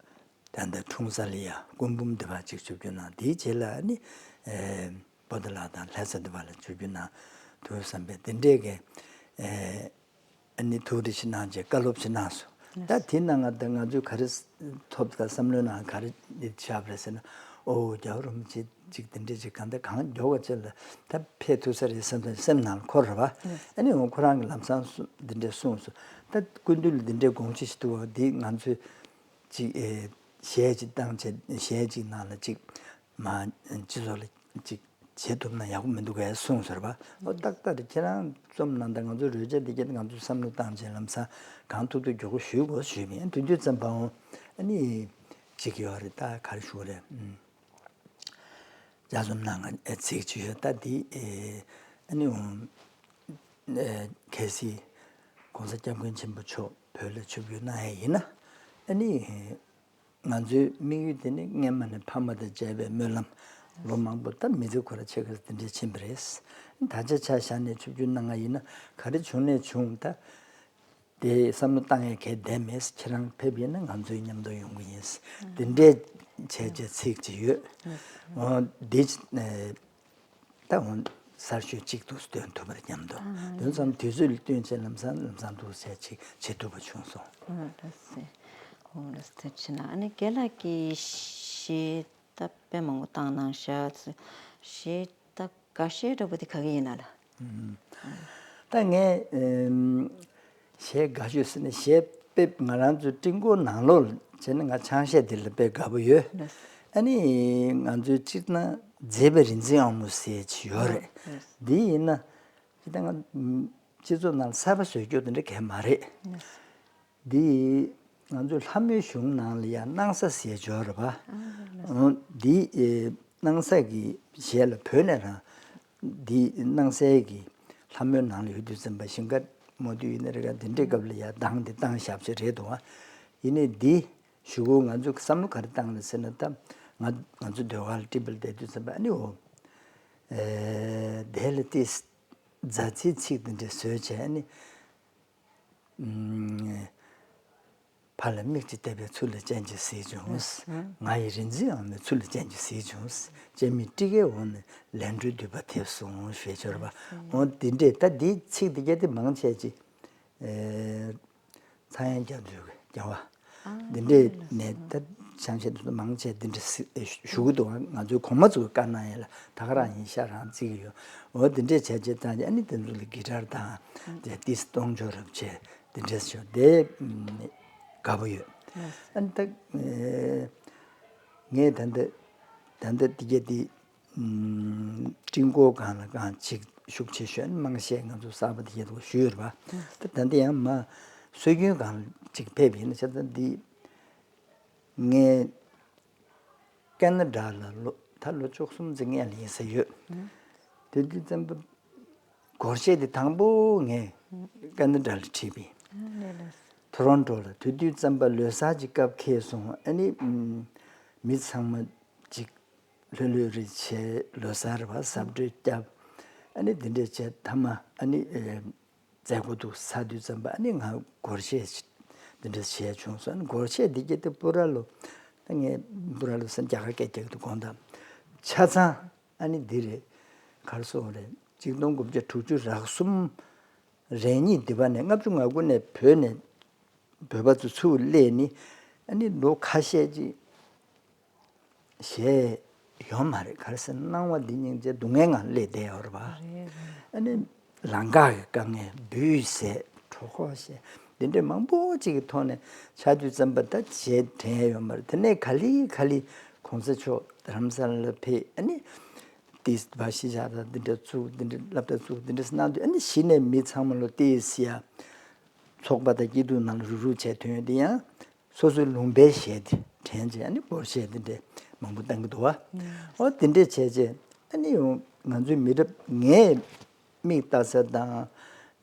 ད་ལྟ་འཁྲུངས་ས་ལ་ཡ་སྐུ་འབུམ་འདི་བར་ཅིག་ཆིབས་བསྒྱུར་གནང་། དེའི་རྗེས་ལ་ཨ་ནི་ཨེ་བོ་ཏ་ལ་དང་ལྷ་ས་འདི་བར་ལ་ཆིབས་བསྒྱུར་གནང་ཐུབ་བསམ་པའི་དེ་འདྲས་ཀྱི་ཨེ་ཨ་ནི་ཐུགས་རེ་ཞིག་གནང་བྱས་བཀའ་སློབ་ཞིག་གནང་སོང་། ད་དེ་ནང་ང་ད་ང་ཚོས་ག་རེ་ཐོབ་ག་བསམ་བློའི་ནང་ག་རེ་ཆགས་པ་རེད་ཟེར་ན། ཨོ་རྒྱལ་བ་རིན་པོ་ཆེ་ཅིག་དེ་འདྲས་ཅིག་གང་ལྟར་གང་མགྱོགས་པ་ཅིག་ལ་ད་ཕེབས་ཐུབ་ས་རེད་བསམ་སོང་། སེམས་ནང་ལ་འཁོར་རེད་པ། ཨ་ནི་འོ་ཁོ་རང་གིས་ལམ་སང་སུ་འདི་འདྲས་གསུངས་སོང་། ད་སྐུ་མདུན་ལ་འདི་འདྲས་དགོངས་གཞི་ཞིག་འདུག་པ། འདི་ང་ཚོས་ཅིག་ཨེ་གཞས་ཅིག་བཏང་བྱས། གཞས་ཅིག་ནང་ལ་ཅིག་མ་སྤྱི་ཚོགས་ལ་ཅིག་བྱེད་ཐུབ་ན་ཡག་པོ་མི་འདུག་གས་གསུངས་ཟེར་བ། ཨོ་ཏག་ཏག་རེད། ཁྱེད་རང་རྩོམ་གནང་དང་། ང་ཚོ་རོལ་ཆ་འདི་གྱད་ང་ཚོ་བསམ་བློ་བཏང་བྱས་ལམ་སང་གང་ཐུབ་ཐུབ་མགྱོགས་པོ་ཞུ་དགོས་ཞུས་པ་ཡིན། དེ་དུས་ཙམ་པའང་ཨ་ནི་ཅིག་ཡོད་རེད། ད་ག་རེ་ཞུ་དགོས་རེད། ཨུམ། ལྗགས་རྩོམ་ནང་ང་ཨེ་ཚིག་ཅིག་ཡོད། ད་འདི་ཨེ་ཨ་ནི་འོང་ཨེ་གལ་སྲིད་༸གོང་ས་༸སྐྱབས་མགོན་ཆེན་པོ་མཆོག་བོད་ལ་ཆིབས་བསྒྱུར་གནང་ཡས་ཡིན་ན། ཨ་ནི་ང་ཚོའི་དམིགས་ཡུལ་དེ་ནི་སྔོན་མ་ནས་ཕ་མ་དང་མཇལ་བའི་སྨོན་ལམ། ལོ་མང་པོ་ད་མི་ཚེ་ཁོ་རང་ཕྱེད་ཀ་དེ་འདྲས་ཕྱིན་པ་རེད། ད་ཆ་ཆ་བཞག་ནས་ཆིབས་བསྒྱུར་གནང་ཡས་ཡིན་ན་ག་རེ་བྱུང་ནས་བྱུང་། ད་དེ་བསམ་བློ་བཏང་ཡས་གང་ཡང་བསྡད་མེད། ཁྱེད་རང་ཕེབས་ཡིན་ན་ང་ཚོའི་མཉམ་དུ་ཡོང་གི་ཡིན། དེ་འདྲས་བྱས་བྱས་ཚིག་ཅིག་ཡོད། འོ་འདི་ཨེ་ད་འོ་གསར་ཤོས་གཅིག་འདུག་སྟོན་ཐུབ་པར་སྙམ་དུ། ཨ་དོན་ཙམ་དུས་ཚོད་ལ་བསྟུན་བྱས་ལམ་སང་ལམ་སང་འདུག་བྱས་ཅིག་བྱེད་ཐུབ་པ་བྱུང་སོང་། ཨོ་ལགས་སེ། ཨོ་ལགས་སེ། ཐུགས་རྗེ་གནང་། ཨ་ནི་རྒན་ལགས་ཀྱི་གཞས་ད་དཔེ་མང་པོ་བཏང་གནང་ཤག་གཞས་ད་དགའ་ཤོས་འདྲ་པོ་དེ་ག་གི་ཡིན་ན་ལགས། ཨུམ། ད་ངས་ཨེམ་གཞས་དགའ་ཤོས་ཟེར་ན། གཞས་དཔེ་ང་རང་ཚོའི་ཀྲིང་ཀོ་ནང་ལོགས་ལ་བྱས་ན་ང་ཆང་གཞས་དེ་ལ་དཔེ་དགའ་པོ་ཡོད། ལགས་སེ། ཨ་ནི་ང་ཚོའི་སྤྱིར་ན་ མཛེས་པའི་རིག་འཛིན་ཨ་མོ་ཟེར་ཅིག་ཡོད་རེད། འདི་ཡིན་ན་ཅི་ལྟར་ང་སྤྱི་ཚོགས་ནང་གསར་པ་བཟོ་རྒྱུ་དེ་འདྲ་གལ་མ་རེད། འདི་ང་ཚོའི་ལྷ་མོའི་གཞུང་ནང་ལ་ཡང་སྣང་ས་ཟེར་ཡོད་རེད་པ། འདི་སྣང་ས་གི་གཞས་ལ་བོད་ནས་རང་འདི་སྣང་ས་གི་ལྷ་མོའི་ནང་ལ་ཡོད་དུས་ཙམ་པ་ཞིང་ཁ་མོ་དུས་ཡིན་ན་རེ་ག་འདི་འདྲའི་སྐབས་ལ་ཡང་གདངས་འདི་བཏང་ཞབས་ཕྱི་རེད་འདུག་ཨ། ཡིན་ནའི་འདི་གཞུག་གུ་ང་ཚོས་བསམ་བློ་ག་རེ་བཏང་ལ་ཟེར་ན། ད་ང་ང་ཚོ་ཟློས་གར་ལ་ཊི་བི་ལ་བསྡད་དུས་ཙམ་པ་ཨ་ནི་འོ། ཨེ། དེ་ལ་ཏིས་མཛའ་བརྩེའི་ཚིག་འདི་འདྲ་བཟོས་བྱས་ཨ་ནི། ཨུམ། ཕ་ལ་མིག་གཅིག་བལྟས་པས་ཚུར་ལ་སྤྱན་གཅིག་གཟིགས་བྱུང་། ང་ཡི་རིག་འཛིན་ཨ་མས་ཚུར་ལ་སྤྱན་གཅིག་གཟིགས་བྱུང་། སྤྱན་མིག་དཀྲིས་ཀའི་འོག་ནས་ལན་གྲུའི་མདུད་པ་ཐེབས་སོང་ཞེས་བརྗོད་པ། འོ་འདི་འདྲས་ད་འདིའི་ཚིག་འདི་གས་དེ་མང་ཆེ་ཅིག་ཨེ། ཚངས་དབྱངས་རྒྱ་མཚོའི་རྒྱལ་བ། འདི་འདྲས་ནས་ད་ཆང་བཤད་དེ་ཚོ་མང་ཆེ་འདི་འདྲས་ཞུ་གི་འདུག་ང་ཚོའི་གོང་མ་ཚོའི་བཀའ་གནང་ཡས་ལ་ད་ག་རང་ཡིན་ཤག་རང་བརྩི་གི་ཡོད། འོ་འདི་འདྲས་བྱས་བྱས་ད་ཨ་ནི་དེ་ཚོ་ལ་གི་ཊར་དང་དེ་ཏིས་གཏོང་ཆོག་རབས་བྱས་འདི་འདྲས་ཞུ་དེ་དགའ་པོ་ཡོད། ཨ་ནི་ད་ངས་ད་ལྟ་ད་ལྟ་འདི་གས་དེ། ཀྲིན་ཀོ་སྒང་ལ་སྒང་ཅིག་ཤུགས་ཆེ་ཤོས་ཨ་ནི་མང་ཤས་ང་ཚོ་གསར་པ་དེ་གས་དུ་ཞུས་ཡོད་རེད་པ། ད་ད་འདི་ཡང་མ་སྲོལ་རྒྱུན་སྒང་ལ་ཅིག་ཕེབས་ཡིན་ན་ཆ་ཚང་འདི་ངས་ཀེ་ན་ཌ་ལ་ལོ་ད་ལོ་བཅུ་གསུམ་ཙམ་སྔོན་ལ་ཡིན་ས་ཡོད། དེ་དུས་ཙམ་པ་སྒོར་གཞས་དེ་དང་པོ་ངས་ཀེ་ན་ཌ་ལ་བྲིས་པ་ཡིན། ཐོ་རོན་ཊོ་ལ་དེ་དུས་ཙམ་པ་ལོ་གསར་གྱི་སྐབས་འཁེལ་སོང་ཨ་ནི་མི་ཚང་མ་ཅིག་ལྷོད་ལྷོད་རེ་བྱས་ལོ་གསར་བ་གཟབ་སྤྲོས་བརྒྱབ། ཨ་ནི་འདི་འདྲས་བྱས་མཐའ་མ་ཨ་ནི་ཨེ་མཛད་སྒོ་འདུག་ཚར་དུས་ཙམ་པ་ཨ་ནི་ང་སྒོར་གཞས་འདི་འདྲས་བྱས་བྱུང་སོང་། ཨ་ནི་སྒོར་གཞས་འདི་གས་དེ་པུ་ར་ལོ། ད་ངས་པུ་ར་ལོ་ཟེར་རྒྱ་གར་སྐད་རྒྱག་གི་འདུག་དགོངས་དག་ཆ་ཚང་ཨ་ནི་འདི་རེད། གར་སོང་རེད་ཆིག་སྟོང་དགུ་བརྒྱ་དྲུག་ཅུ་རེ་གསུམ། རེ་གཉིས་འདི་པ་ནས་ལྔ་བཅུ་ང་དགུ་ནས་བོད་ནས་བོད་པ་ཚོ་ཚུར་སླེབས་ནི་ཨ་ནི་ལོ་ཁ་ཤས་ཅིག་གཞས་ཡོད་མ་རེད། ག་རེ་ཟེར་ན་སྣང་བ་འདི་སྙིང་རྗེ་སྡུག་བསྔལ་ངང་སླེབས་བསྡད་ཡོད་རེད་པ། ཨ་ནི་ལམ་ཁ་གི་དཀའ་ངལ་འབུ་ཟས་གྲོད་ཁོག་བཤལ་འདི་འདྲའི་མང་པོ་ཅིག་གི་ཐོག་ནས་ཆགས་དུས་ཙམ་པ་ད་གཞས་དྲན་ཡ་ཡོད་མ་རེད། དེ་ནས་ག་ལེ་ག་ལེ་གོང་ས་མཆོག་རྡ་རམ་ས་ལ་ཕེབས་ཨ་ནི། ཏིས་བ་ཤི་བཞག་དང་འདི་འདྲ་བཙུགས་འདི་འདྲ་སློབ་གྲྭ་བཙུགས་འདི་འདྲ་གནང་དུས་ཨ་ནི་གཞི་ནས་མི་ཚང་མ་ལོ་ཏིས་ཡ། ཚོགས་པ་དང་སྐྱིད་སྡུག་ནང་ལ་རུག་རུག་བྱས་ཐོན་ཡོད་དེ་ཡང་སོ་སོའི་ལུང་པའི་གཞས་དེ་དྲན་བྱས་ཨ་ནི་སྒོར་གཞས་འདི་འདྲ་མང་པོ་བཏང་གི་འདུག་བ། ཨོ་འདི་འདྲ་བྱས་རྗེས་ཨ་ནི་ཡང་ང་ཚོའི་མི་རབས་ངས་མིག་ལྟ་ས་དང་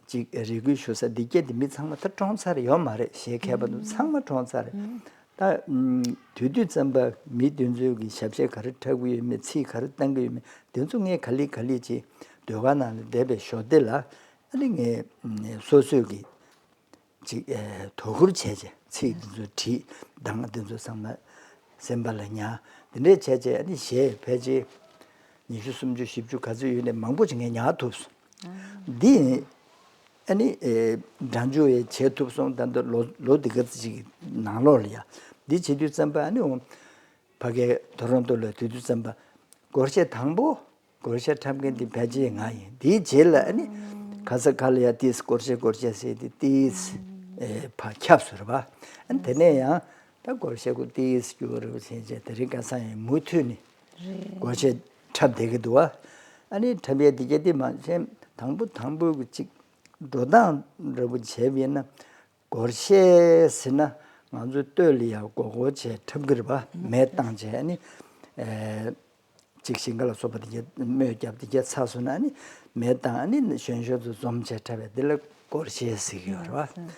ཅིག་རེ་སྐུལ་ཞུ་ས་འདི་སྐད་དེ་མི་ཚང་མ་ད་གྲོངས་ཚར་ཡོད་མ་རེད། གཞས་མཁས་པ་ཚོ་ཚང་མ་གྲོངས་ཚར་རེད། ད་དུས་དུས་ཙམ་པ་མི་དེ་ཚོའི་གི་ཞབས་ཕྱི་ག་རེ་འཁྲབ་གི་ཡོད་མེད་ཚིག་ག་རེ་བཏང་གི་ཡོད་མེད་དེ་ཚོ་ངས་ག་ལེ་ག་ལེ་ཅིག་ཟློས་གར་ནང་ལ་བསྡད་པའི་ཞོར་དེ་ལ་ཨ་ནི་ངས་སོ་སོས་གི་ཅིག་དོ་ཁུར་བྱས་བྱས་ཚིག་དེ་ཚོ་བྲིས་གདངས་དེ་ཚོ་ཚང་མ་སེམས་པ་ལ་ཉར་དེ་འདྲས་བྱས་བྱས་ཨ་ནི་གཞས་ཕལ་ཆེར་ཉི་ཤུ་སུམ་ཅུ་བཞི་བཅུ་ག་ཚོད་ཡོད་ནས་མང་པོ་ཅིག་ངས་ཉར་ཐུབ་སོང་། འདི་ཨ་ནི་ཨེ་སྒྲ་འཇུག་ཡང་བྱེད་ཐུབ་སོང་། ད་ལྟ་ལོ་ལོ་འདི་ག་ཙམ་ཅིག་ནང་ལོགས་ལ་ཡ་འདི་བྱེད་དུས་ཙམ་པ་ཨ་ནི་འོང་ཕ་གའི་ཐོ་རོན་ཏོ་ལ་དུས་དུས་ཙམ་པ་སྒོར་གཞས་དང་པོ་སྒོར་གཞས་འཁྲབ་མཁན་འདི་ཕལ་ཆེར་ང་ཡིན། དེའི་རྗེས་ལ་ཨ་ནི་ག་ས་ག་ལ་ཡ་ཏིས་སྒོར་གཞས་སྒོར་གཞས་ཟེར་ཏེ་ཏིས་ཨེ་ཕར་ཁྱབ་སོང་རེད་པ། ཨ་ནི་དེ་ནས་ཡང་ད་སྒོར་གཞས་ཀོ་ཏིས་སྐྱུར་རེ་བ་བྱས་བྱས་དེ་རིང་ཁ་སང་ཡང་མུ་མཐུད་ནས་སྒོར་གཞས་འཁྲབ་བསྡད་ཀྱི་འདུག་བ། ཨ་ནི་འཁྲབ་ཡས་འདི་ག་དེ་མ་བྱས་དང་པོ་དང་པོ་གི་ཅིག་འགྲོ་སྟངས་འདྲ་པོ་བྱས་པ་ཡིན་ན་སྒོར་གཞས་ཟེར་ན་ང་ཚོ་སྟོད་ལ་ཡ་སྒོར་སྒོར་བྱས་འཁྲབ་ཀྱི་རེད་པ། མེ་བཏང་བྱས་ཨ་ནི་ཨེ་ཅིག་ཞིང་ཁ་ལ་སོགས་པ་དེ་གས་རྨོས་བརྒྱབ་དེ་གས་ཚར་སོང་ན་ཨ་ནི་མེ་བཏང་ཨ་ནི་གཞོན་གཞོན་ཚོ་འཛོམས་བྱས་འཁྲབ་པས་དེ་ལ་སྒོར་གཞས་ཟེར་གྱི་ཡོད་རེད་པ།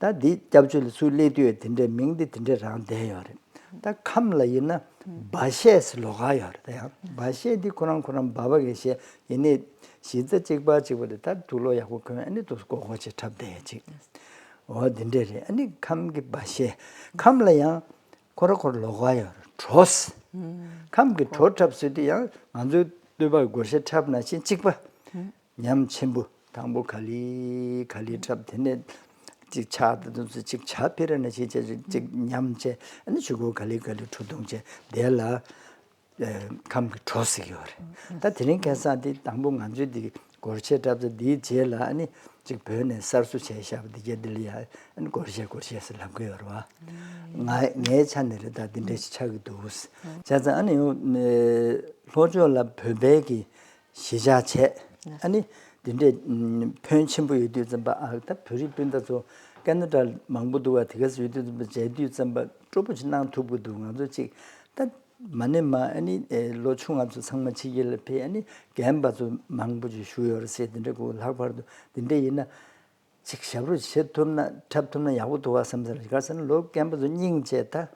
ད་འདི་སྐྱབས་བཅོལ་ལ་ཚུར་སླེབས་དུས་དེ་འདྲའི་མིང་འདི་དེ་འདྲའི་རང་བསྡད་ཡོད་རེད། ད་ཁམས་ལ་ཡིན་ན་སྦ་གཞས་ཟེར་ལོགས་ཀ་ཡོད་རེད། ད་ཡང་སྦ་གཞས་འདི་ཁོ་རང་ཁོ་རང་སྦ་བ་གི་གཞས་ཡིན་ནའི་གཞི་རྩ་གཅིག་པ་གཅིག་པ་རེད། ད་དུག་ལོག་ཡག་པོ་གོན་ཨ་ནི་དུ་སྒོར་སྒོར་བྱས་འཁྲབ་བསྡད་ཡ་ཅིག་འོ་འདི་འདྲས་རེད། ཨ་ནི་ཁམས་ཀྱི་སྦ་གཞས་ཁམས་ལ་ཡང་ཁོ་ར་ཁོ་ར་ལོགས་ཀ་ཡོད་རེད། བྲོ་ཟེར། ཁམས་ཀྱི་བྲོ་འཁྲབ་ཟེར་དུས་ཡང་ང་ཚོའི་སྟོད་པ་གི་སྒོར་གཞས་འཁྲབ་ནང་བཞིན་གཅིག་པ། ཉམས་ཆེན་པོ་དང་པོ་ག་ལེ་ག་ལེ་འཁྲབ། དེ་ནས་ཅིག་ཕྱག་དང་དུས་ཚོད་ཅིག་བྱ་ཕི་ར་ན་ཅིག་བྱས་ཅིག་ཅིག་ཉམས་བྱས་ཨ་ནི་ཆུ་ཁོལ་ག་ལེ་ག་ལེ་ཁྲུ་གཏོང་བྱས་དེ་ལ་ཨེ་ཁམས་ཀྱི་བྲོ་ཟེར་གྱི་ཡོད་རེད། ད་དེ་རིང་ཁ་སང་དེ་དང་པོ་ང་ཚོའི་དེ་ སྒོར་གཞས་འཁྲབ་ཚར་འདིའི་རྗེས་ལ་ཨ་ནི་ཅིག་བོད་ནས་གསར་བཟོ་བྱས་བཞག་པ་འདི་གྱད་འདི་ལ་ཡ་ཨ་ནི་སྒོར་གཞས་སྒོར་གཞས་ཟེར་ལབ་གི་ཡོད་རེད་བ། ང་ངའི་ཆ་ནས་རེད་ད་འདི་འདྲ་ཞིག་ཆགས་ཀྱི་འདུག་བྱས་ཙང་ཨ་ནི་ཡང་ལྷོ་ཕྱོགས་ལ་བོད་པའི་གི་གཞིས་ཆགས་བྱས། ཨ་ནི་འདི་འདྲས་ཕོན་ཆེན་པོ་ཡོད་དུས་ཙམ་པ་ཨ་ད་བོད་རིགས་སྤུན་ཟླ་ཚོ་ཀ་ན་ཌ་མང་པོ་འདུག་བ་དེ་ག་ཚོད་ཡོད་དུས་ཙམ་པ་མཇལ་དུས་ཙམ་པ་སྤྲོ་པོ་ཞིག་གནང་ཐུབ་ཀྱི་འདུག་ང་ཚོ་ཅིག་ད་མ་ནས་མ་ཨ་ནི་ལོ་ཆུང་ང་ཚོ་ཚང་མ་ཕྱི་རྒྱལ་ལ་ཕེབས་ཨ་ནི་རྒན་པ་ཚོ་མང་པོ་ཅིག་བཞུགས་ཡོད་རེད་ཟེར་དེ་འདྲ་གོ་ལྷག་པར་དུ་དེ་འདྲ་ཡིན་ན། ཅིག་ཞབས་བྲོ་བྱེད་ཐུབ་ན་འཁྲབ་ཐུབ་ན་ཡག་པོ་འདུག་བ་བསམ་ས་རེད་ག་ཟེར་ན་ལོ་རྒན་པ་ཚོ་སྙིང་རྗེ་ད།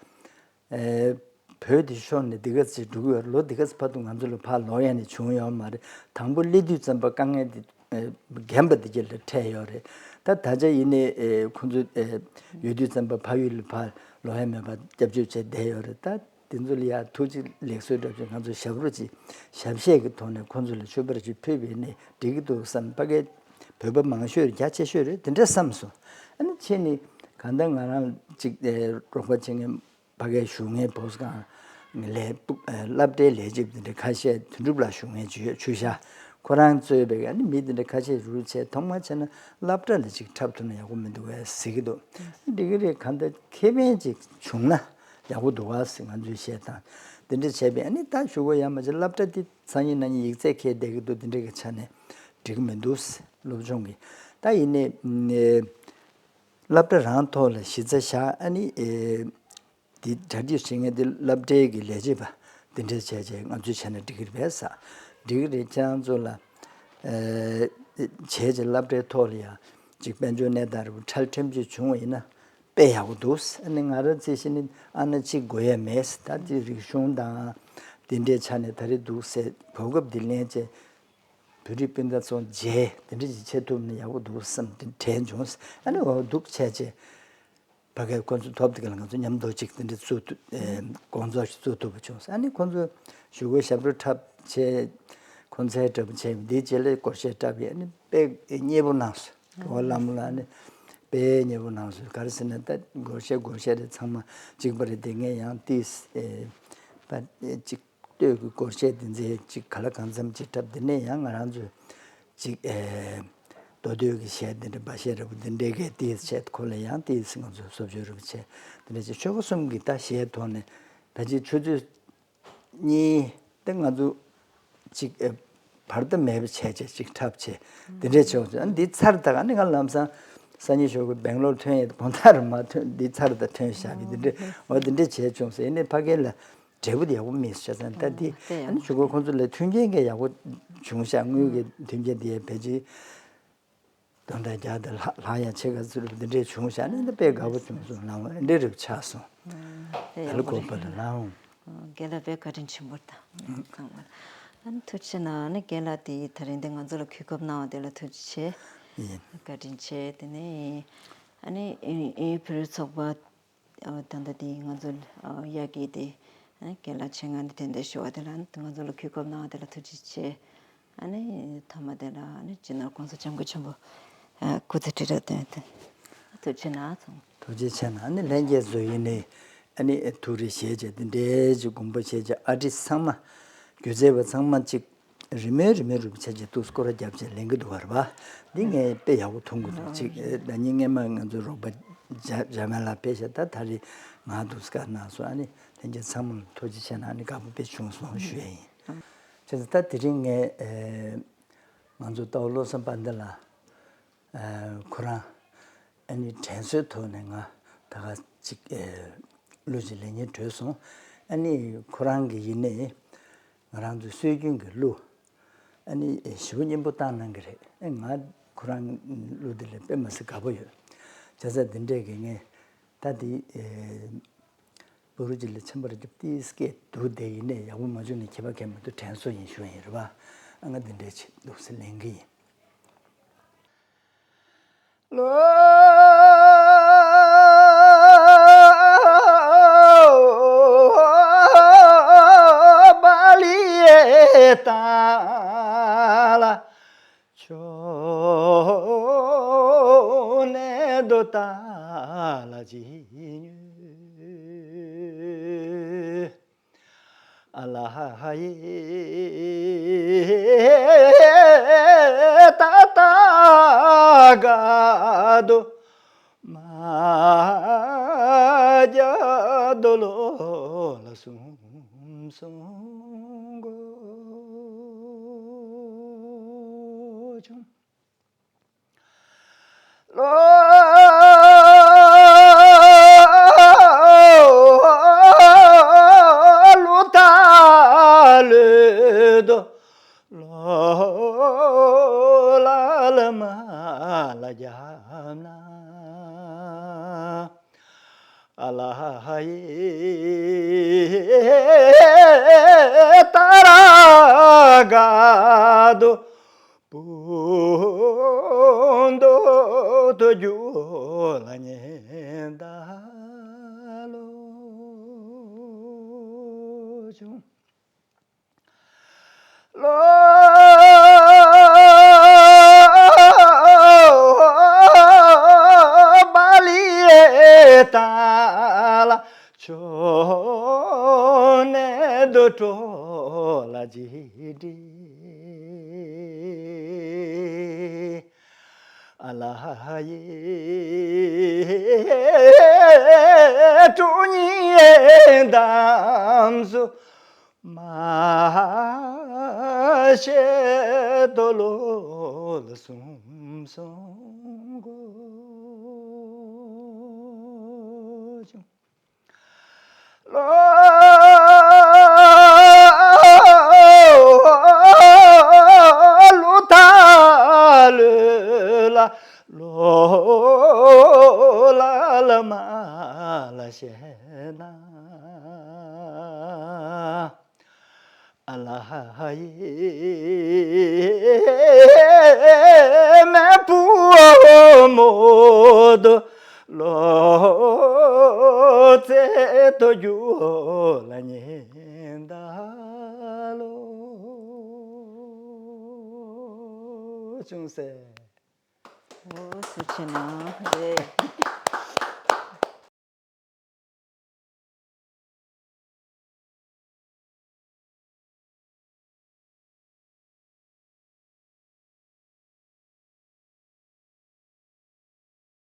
ཨེ། བོད་དེ་ཤོར་ནས་འདི་ག་ཚོད་འགྲོ་གི་ཡོད་རེད་ལོ་འདི་ག་ཚོད་བར་དུ་ང་ཚོ་ལ་ཕར་ལོག་ཡ་ནས་བྱུང་ཡོད་མ་རེད་དང་པོ་སླེབས་དུས་ཙམ་པ་དཀའ་ངལ་འདི་ཨེ། རྒན་པ་འདི་གྱད་ལ་འཕྲད་ཡོད་རེད་ད་ད་ཆ་ཡིན་ནའི་ཨེ། ཁོང་ཚོ་ཨེ། ཡོད་དུས་ཙམ་པ་ཕ་ཡུལ་ལ་ཕར་ལོག་ཡ་མེད་པ་སྐྱབས་བཅོལ་བྱས་བསྡད་ཡོད་རེད་ད། དེ་ཚོ་ལ་ཡང་ཐུགས་རྗེ་ལེགས་གསོལ་འདྲ་བྱས་ང་ཚོ་ཞབས་བྲོ་ཅིག་ཞབས་གཞས་ཀྱི་ཐོག་ནས་ཁོང་ཚོ་ལ་མཆོད་པ་ཅིག་ཕུལ་བས་ནས་འགྲིག་གི་འདུག་བསམ་ཕ་གའི་བོད་པ་མང་ཤོས་རྒྱ་ཆེ་ཤོས་རེད་དེ་འདྲ་བསམ་སོང་ཨ་ནི་ཕྱིས་ནས་གང་ལྟར་ང་རང་ཅིག་རོགས་པ་བྱེད་མཁན་ཕ་གའི་བཞུགས་མཁན་བོད་སྒང་ལས་སློབ་གྲྭའི་ལས་བྱེད་དེ་འདྲ་ཁ་ཤས་དོན་གྲུབ་ལགས་བཞུགས་མཁན་ཅིག་ཡོད་ཆུ་ཤ་ཁོ་རང་གཙོས་པའི་ཨ་ནི་མི་དེ་འདྲ་ཁ་ཤས་རུ་བྱས་ཐོག་མ་བྱས་ན་སློབ་གྲྭ་ལ་ཅིག་འཁྲབ་ཐུབ་ན་ཡག་པོ་མི་འདུག་བས་ཟེར་གི་འདུག་འགྲིག་གི་རེད་གང་ལྟར་ཁེ་ཕན་ཅིག་བྱུང་ན། ཡག་པོ་འདུག་བ་ཟེར་ང་ཚོས་བཤད་སྟངས་དེ་འདྲ་བྱས་པས་ཨ་ནི་ད་ཞུ་གོ་ཡ་མ་བྱེད་སློབ་གྲྭ་དེ་སང་ཉིན་གནངས་ཉིན་ཡིག་ཚད་འཁྱེར་བསྡད་ཀྱི་འདུག་དེ་འདྲ་གི་ཆ་ནས་འགྲིག་གི་མི་འདུག་ཟེར་སློབ་སྦྱོང་གི་ད་ཡིན་ནའི་སློབ་གྲྭ་རང་ཐོག་ལ་གཞི་རྩ་བཞག་ཨ་ནི་དེ་གྲ་སྒྲིག་བྱེད་མཁན་དེ་སློབ་གྲྭའི་གི་ལས་བྱེད་པ་དེ་འདྲ་བྱས་བྱས་ང་ཚོས་བྱས་ན་འགྲིག་གི་རེད་པས་ཟེར་འགྲིག་གི་རེད་ཁྱེད་རང་ཚོ་ལ་བྱས་བྱས་སློབ་གྲྭའི་ཐོག་ལ་ཡང་ཅིག་དཔལ་འབྱོར་གནས་སྟངས་རེ་བ་འཕྲལ་ཕྲན་བུ་ཅིག་བྱུང་བ་ཡིན་ན། དཔེ་ཡག་པོ་འདུག་ཨ་ནི་ང་རང་རྩིས་བྱས་ནི་ཨ་ན་གཅིག་དགོས་ཡ་མེད་ད་དེ་རིག་གཞུང་དང་དེ་འདྲའི་ཆ་ནས་ད་རེས་འདུག་ཟེར་གོ་སྐབས་འདི་ལེན་བྱས་བོད་རིགས་སྤུན་ཟླ་ཚོ་མཇལ་དེ་འདྲ་ཞིག་བྱེད་ཐུབ་ན་ཡག་པོ་འདུག་བསམ་དེ་དྲན་བྱུང་ཨ་ནི་འོ་འདུག་བྱས་བྱས་ཕ་གིར་ཁོ་ཚོ་ཐོབ་དེ་ག་ལ་ང་ཚོ་མཉམ་དུ་གཅིག་དེ་འདྲ་བཙུགས་ཐུབ་དགོང་ཚོགས་ཤིག་བཙུགས་ཐུབ་པ་བྱུང་ཨ་ནི་ཁོ་ཚོ་ཞུ་སྒོ་ཞབས་བྲོ་འཁྲབ་བྱས་ཁོ་ཚོའི་འདྲ་པོ་བྱས་འདིའི་རྗེས་ལ་སྒོར་གཞས་འཁྲབ་ཡས་ཨ་ནི་དཔེ་མཉེས་པོ་གནང་སོང་། འོ་བླ་མ་ལགས་ནི་དཔེ་མཉེས་པོ་གནང་སོང་ག་རེ་ཟེར་ན་ད་སྒོར་གཞས་སྒོར་གཞས་རེད་ཚང་མ་གཅིག་པ་རེད་དེ་ངས་ཡང་ཏིས་པ་གཅིག་ལྟོས་ཀྱི་སྒོར་གཞས་དེ་ཚོའི་གཅིག་ག་ལ་གང་འཚམ་གཅིག་འཁྲབ་དེ་ནས་ཡང་ང་རང་ཚོས་གཅིག་མདོ་སྟོད་ཀྱི་གཞས་དེ་འདྲ་འབའ་གཞས་རེད་པ་དེ་འདྲའི་གས་ཏིས་བྱས་ཁོ་ལ་ཡང་ཏིས་ང་ཚོས་སོབ་ཞོར་རེ་བ་བྱས་དེ་འདྲ་བྱས་ཆོལ་ཁ་གསུམ་གྱི་ད་གཞས་ཐོག་ནས་ཕལ་ཆེར་ཆུ་ཚོད་གཉིས་དེ་ང་ཚོ་གཅིག་ཨེ། བར་ད་མེད་པ་བྱས་བྱས་གཅིག་འཁྲབ་བྱས་དེ་འདྲས་བྱས་འོང་ཚེ་ཨ་ནི་འདི་ཚར་དང་ཨ་ནི་ང་ལམ་སང་སང་ཉིན་ཞོགས་ཀྱི་སྦེང་ལོར་ཐོན་ཡས་དགོང་དག་རུ་མ་ཐོན་འདི་ཚར་དང་ཐོན་བཞག་གི་འདི་འདྲས་འོ་འདི་འདྲས་བྱས་བྱུང་ཟེར་ཨ་ནི་ཕ་གི་ལ་འབྲས་བུ་ཡག་པོ་མེད་བྱས་ཙང་ད་འདི་ཨ་ནི་ཞོགས་ཀྱི་ཁོང་ཚོ་ལ་མཐུན་རྐྱེན་གྱི་ཡག་པོ་བྱུང་ཤག་དངུལ་གྱི་མཐུན་རྐྱེན་འདི་ཡས་ཕལ་ཆེར། དོན་དག་རྒྱག་དེ་ལྷག་ལྷག་ཡ་ཆེ་ག་ཚུལ་འདི་འདྲས་བྱུང་བཞག་ནས་འདི་དཔེ་དགའ་པོ་བྱུང་སོང་ལའང་འདི་རེབ་ཆགས་སོང་། དེ་ལ་གོ་པ་ལ་ལའང་། རྒན་ལགས་དཔེ་བཀའ་དྲིན་ཆེན་པོ་དང་ཚང་མ་ལ་ཨ་ནི་ཐུགས་རྗེ་ཆེ་གནང་ཨ་ནི་རྒན་ལགས་དེ་ད་རིང་འདི་ང་ཚོ་ལ་གོ་སྐབས་གནང་བ་དེ་ལ་ཐུགས་རྗེ་ཆེ། ཡིན། བཀའ་དྲིན་ཆེ་དེ་ནས་ཨ་ནི་ཨེ་ཨེ་བོད་རིགས་ཚོགས་པ། ད་ལྟ་དེ་ང་ཚོ་ཡ་གི་དེ་རྒན་ལགས་ཆེད་མངགས་ནས་དེ་འདྲ་ཞུ་བ་དེ་ལ་ང་ཚོ་ལ་གོ་སྐབས་གནང་བ་དེ་ལ་ཐུགས་རྗེ་ཆེ། ཨ་ནི་ཐ་མ་དེ་ལ་ཨ་ནི་སྤྱི་ནོར་༸གོང་ས་༸སྐྱབས་མགོན་ཆེན་པོ་སྐུ་ཚེ་ཁྲི་རབ་བརྟན་ཐུགས་རྗེ་ཆེ་གནང་སོང་། ཐུགས་རྗེ་ཆེ་གནང་ཨ་ནི་ལྷན་རྒྱས་ཚོ་ཡིན་ནའི་ཨ་ནི་ཐུགས་རེ་བཞེས་བྱས་དེ་འདྲའི་ཅིག་དགོངས་པ་བཞེས་བྱས་ཨ་ཏི་ཚང་མ་སྒྱུ་རྩལ་བ་ཚང་མ་ཅིག་རི་མོའི་རི་མོའི་རུ་བྱས་ཀྱི་ཏུས་སྐོར་ར་རྒྱབ་བྱས་ལེན་གི་འདུག་བར་བ། འདི་ངས་དཔེ་ཡག་པོ་མཐོང་གི་འདུག་ཅིག་ཟླ་ཉིན་སྔས་མ་ང་ཚོའི་རོགས་པ་འཇར་མན་ལ་ཕེབས་ཤག་ད་ད་རེས་ང་འདུག་སྐར་གནང་སོང་ཨ་ནི་ལྷན་རྒྱས་ཚང་མ་ལ་ཐུགས་རྗེ་ཆེ་གནང་ཨ་ནི་དགའ་པོ་དཔེ་བྱུང་སོང་ཞུ་ཡ་ཡིན། བྱས་ཙང་ད་དེ་རིང་ངས་ང་ཚོ་ལྟ་བ་བློ་བཟང་དཔལ་ལྡན་ལགས། ཁོ་རང་ཨ་ནི་དྲན་གསོའི་ཐོག་ནས་ང་ད་ག་ཅིག་གླུ་ཅིག་ལེན་སྙིང་བྲོས་སོང་། ཨ་ནི་ཁོ་རང་གི་ཡིན་ནའི་ང་རང་ཚོའི་སྲོལ་རྒྱུན་གྱི་གླུ་ཨ་ནི་ཞེ་པོ་སྙན་པོ་བཏང་གནང་གི་རེད། ཨ་ང་ཁོ་རང་གླུ་དེ་ལ་དཔེ་མ་སྲིད་དགའ་པོ་ཡོད། བྱས་ཙང་འདི་འདྲས་ཀྱི་ངས་ད་འདི་བུ་རུ་ཅིག་ལ་ཆམ་པར་རྒྱབ་ཏི་སྐད་འདུག་བསྡད་ཡིན་ནའི་ཡག་པོ་མ་བྱུང་ནས་ཁྱད་པར་གང་མི་འདུག་དྲན་གསོ་ཡིན་ཞུ་ཡ་ཡིན་རེད་བ། ཨ་ང་འདི་འདྲས་ཅིག་འདུག་ཟེར་ལེན་གི་ཡིན། ལོ། ཨ་ལ་ཧ་ཧ་ཡེ་ཏ་ཏ་ག་དོ། མ་ཇ་དོ་ལོ་ལ་སུམ་སུམ་གོ་ཆུང་། ལོ་ལོ་ཐ་ལོ་དོ། ལོ་ལ་ལ་མ་ལ་རྒྱབ་ན། ཨ་ལ་ཧ་ཡེ་ཏ་ར་ག་དོ། བུན་དོ་དོ་རྒྱུ་ལ་ཉེ་ད་ལོ་ཆུང་། ལོ་བ་ལི་ཏ་ལ་ཆོ་ནེ་དོ་ཏྲོ་ལ་ཇི་འདྲི། ཨ་ལ་ཧ་ཡེ་ཀྲུ་ཉི་དམ་སུ། མ་ཤེས་དོ་ལོ་ལ་སུམ་སུམ་གོ་ཆུང་། ལོ་ལོ་ཐ་ལོ་ལ་ལོ་ལ་ལ་མ་ལ་ཤེས་ན། ཨ་ལ་ཧ་ཡེ་མེ་བུ་མོ་དོ་ལོ་ཙེ་དོ་རྒྱུ་ལ་ཉེ་ད་ལོ་ཆུང་ཟེར། འོ་ཐུགས་རྗེ་གནང་། རེད།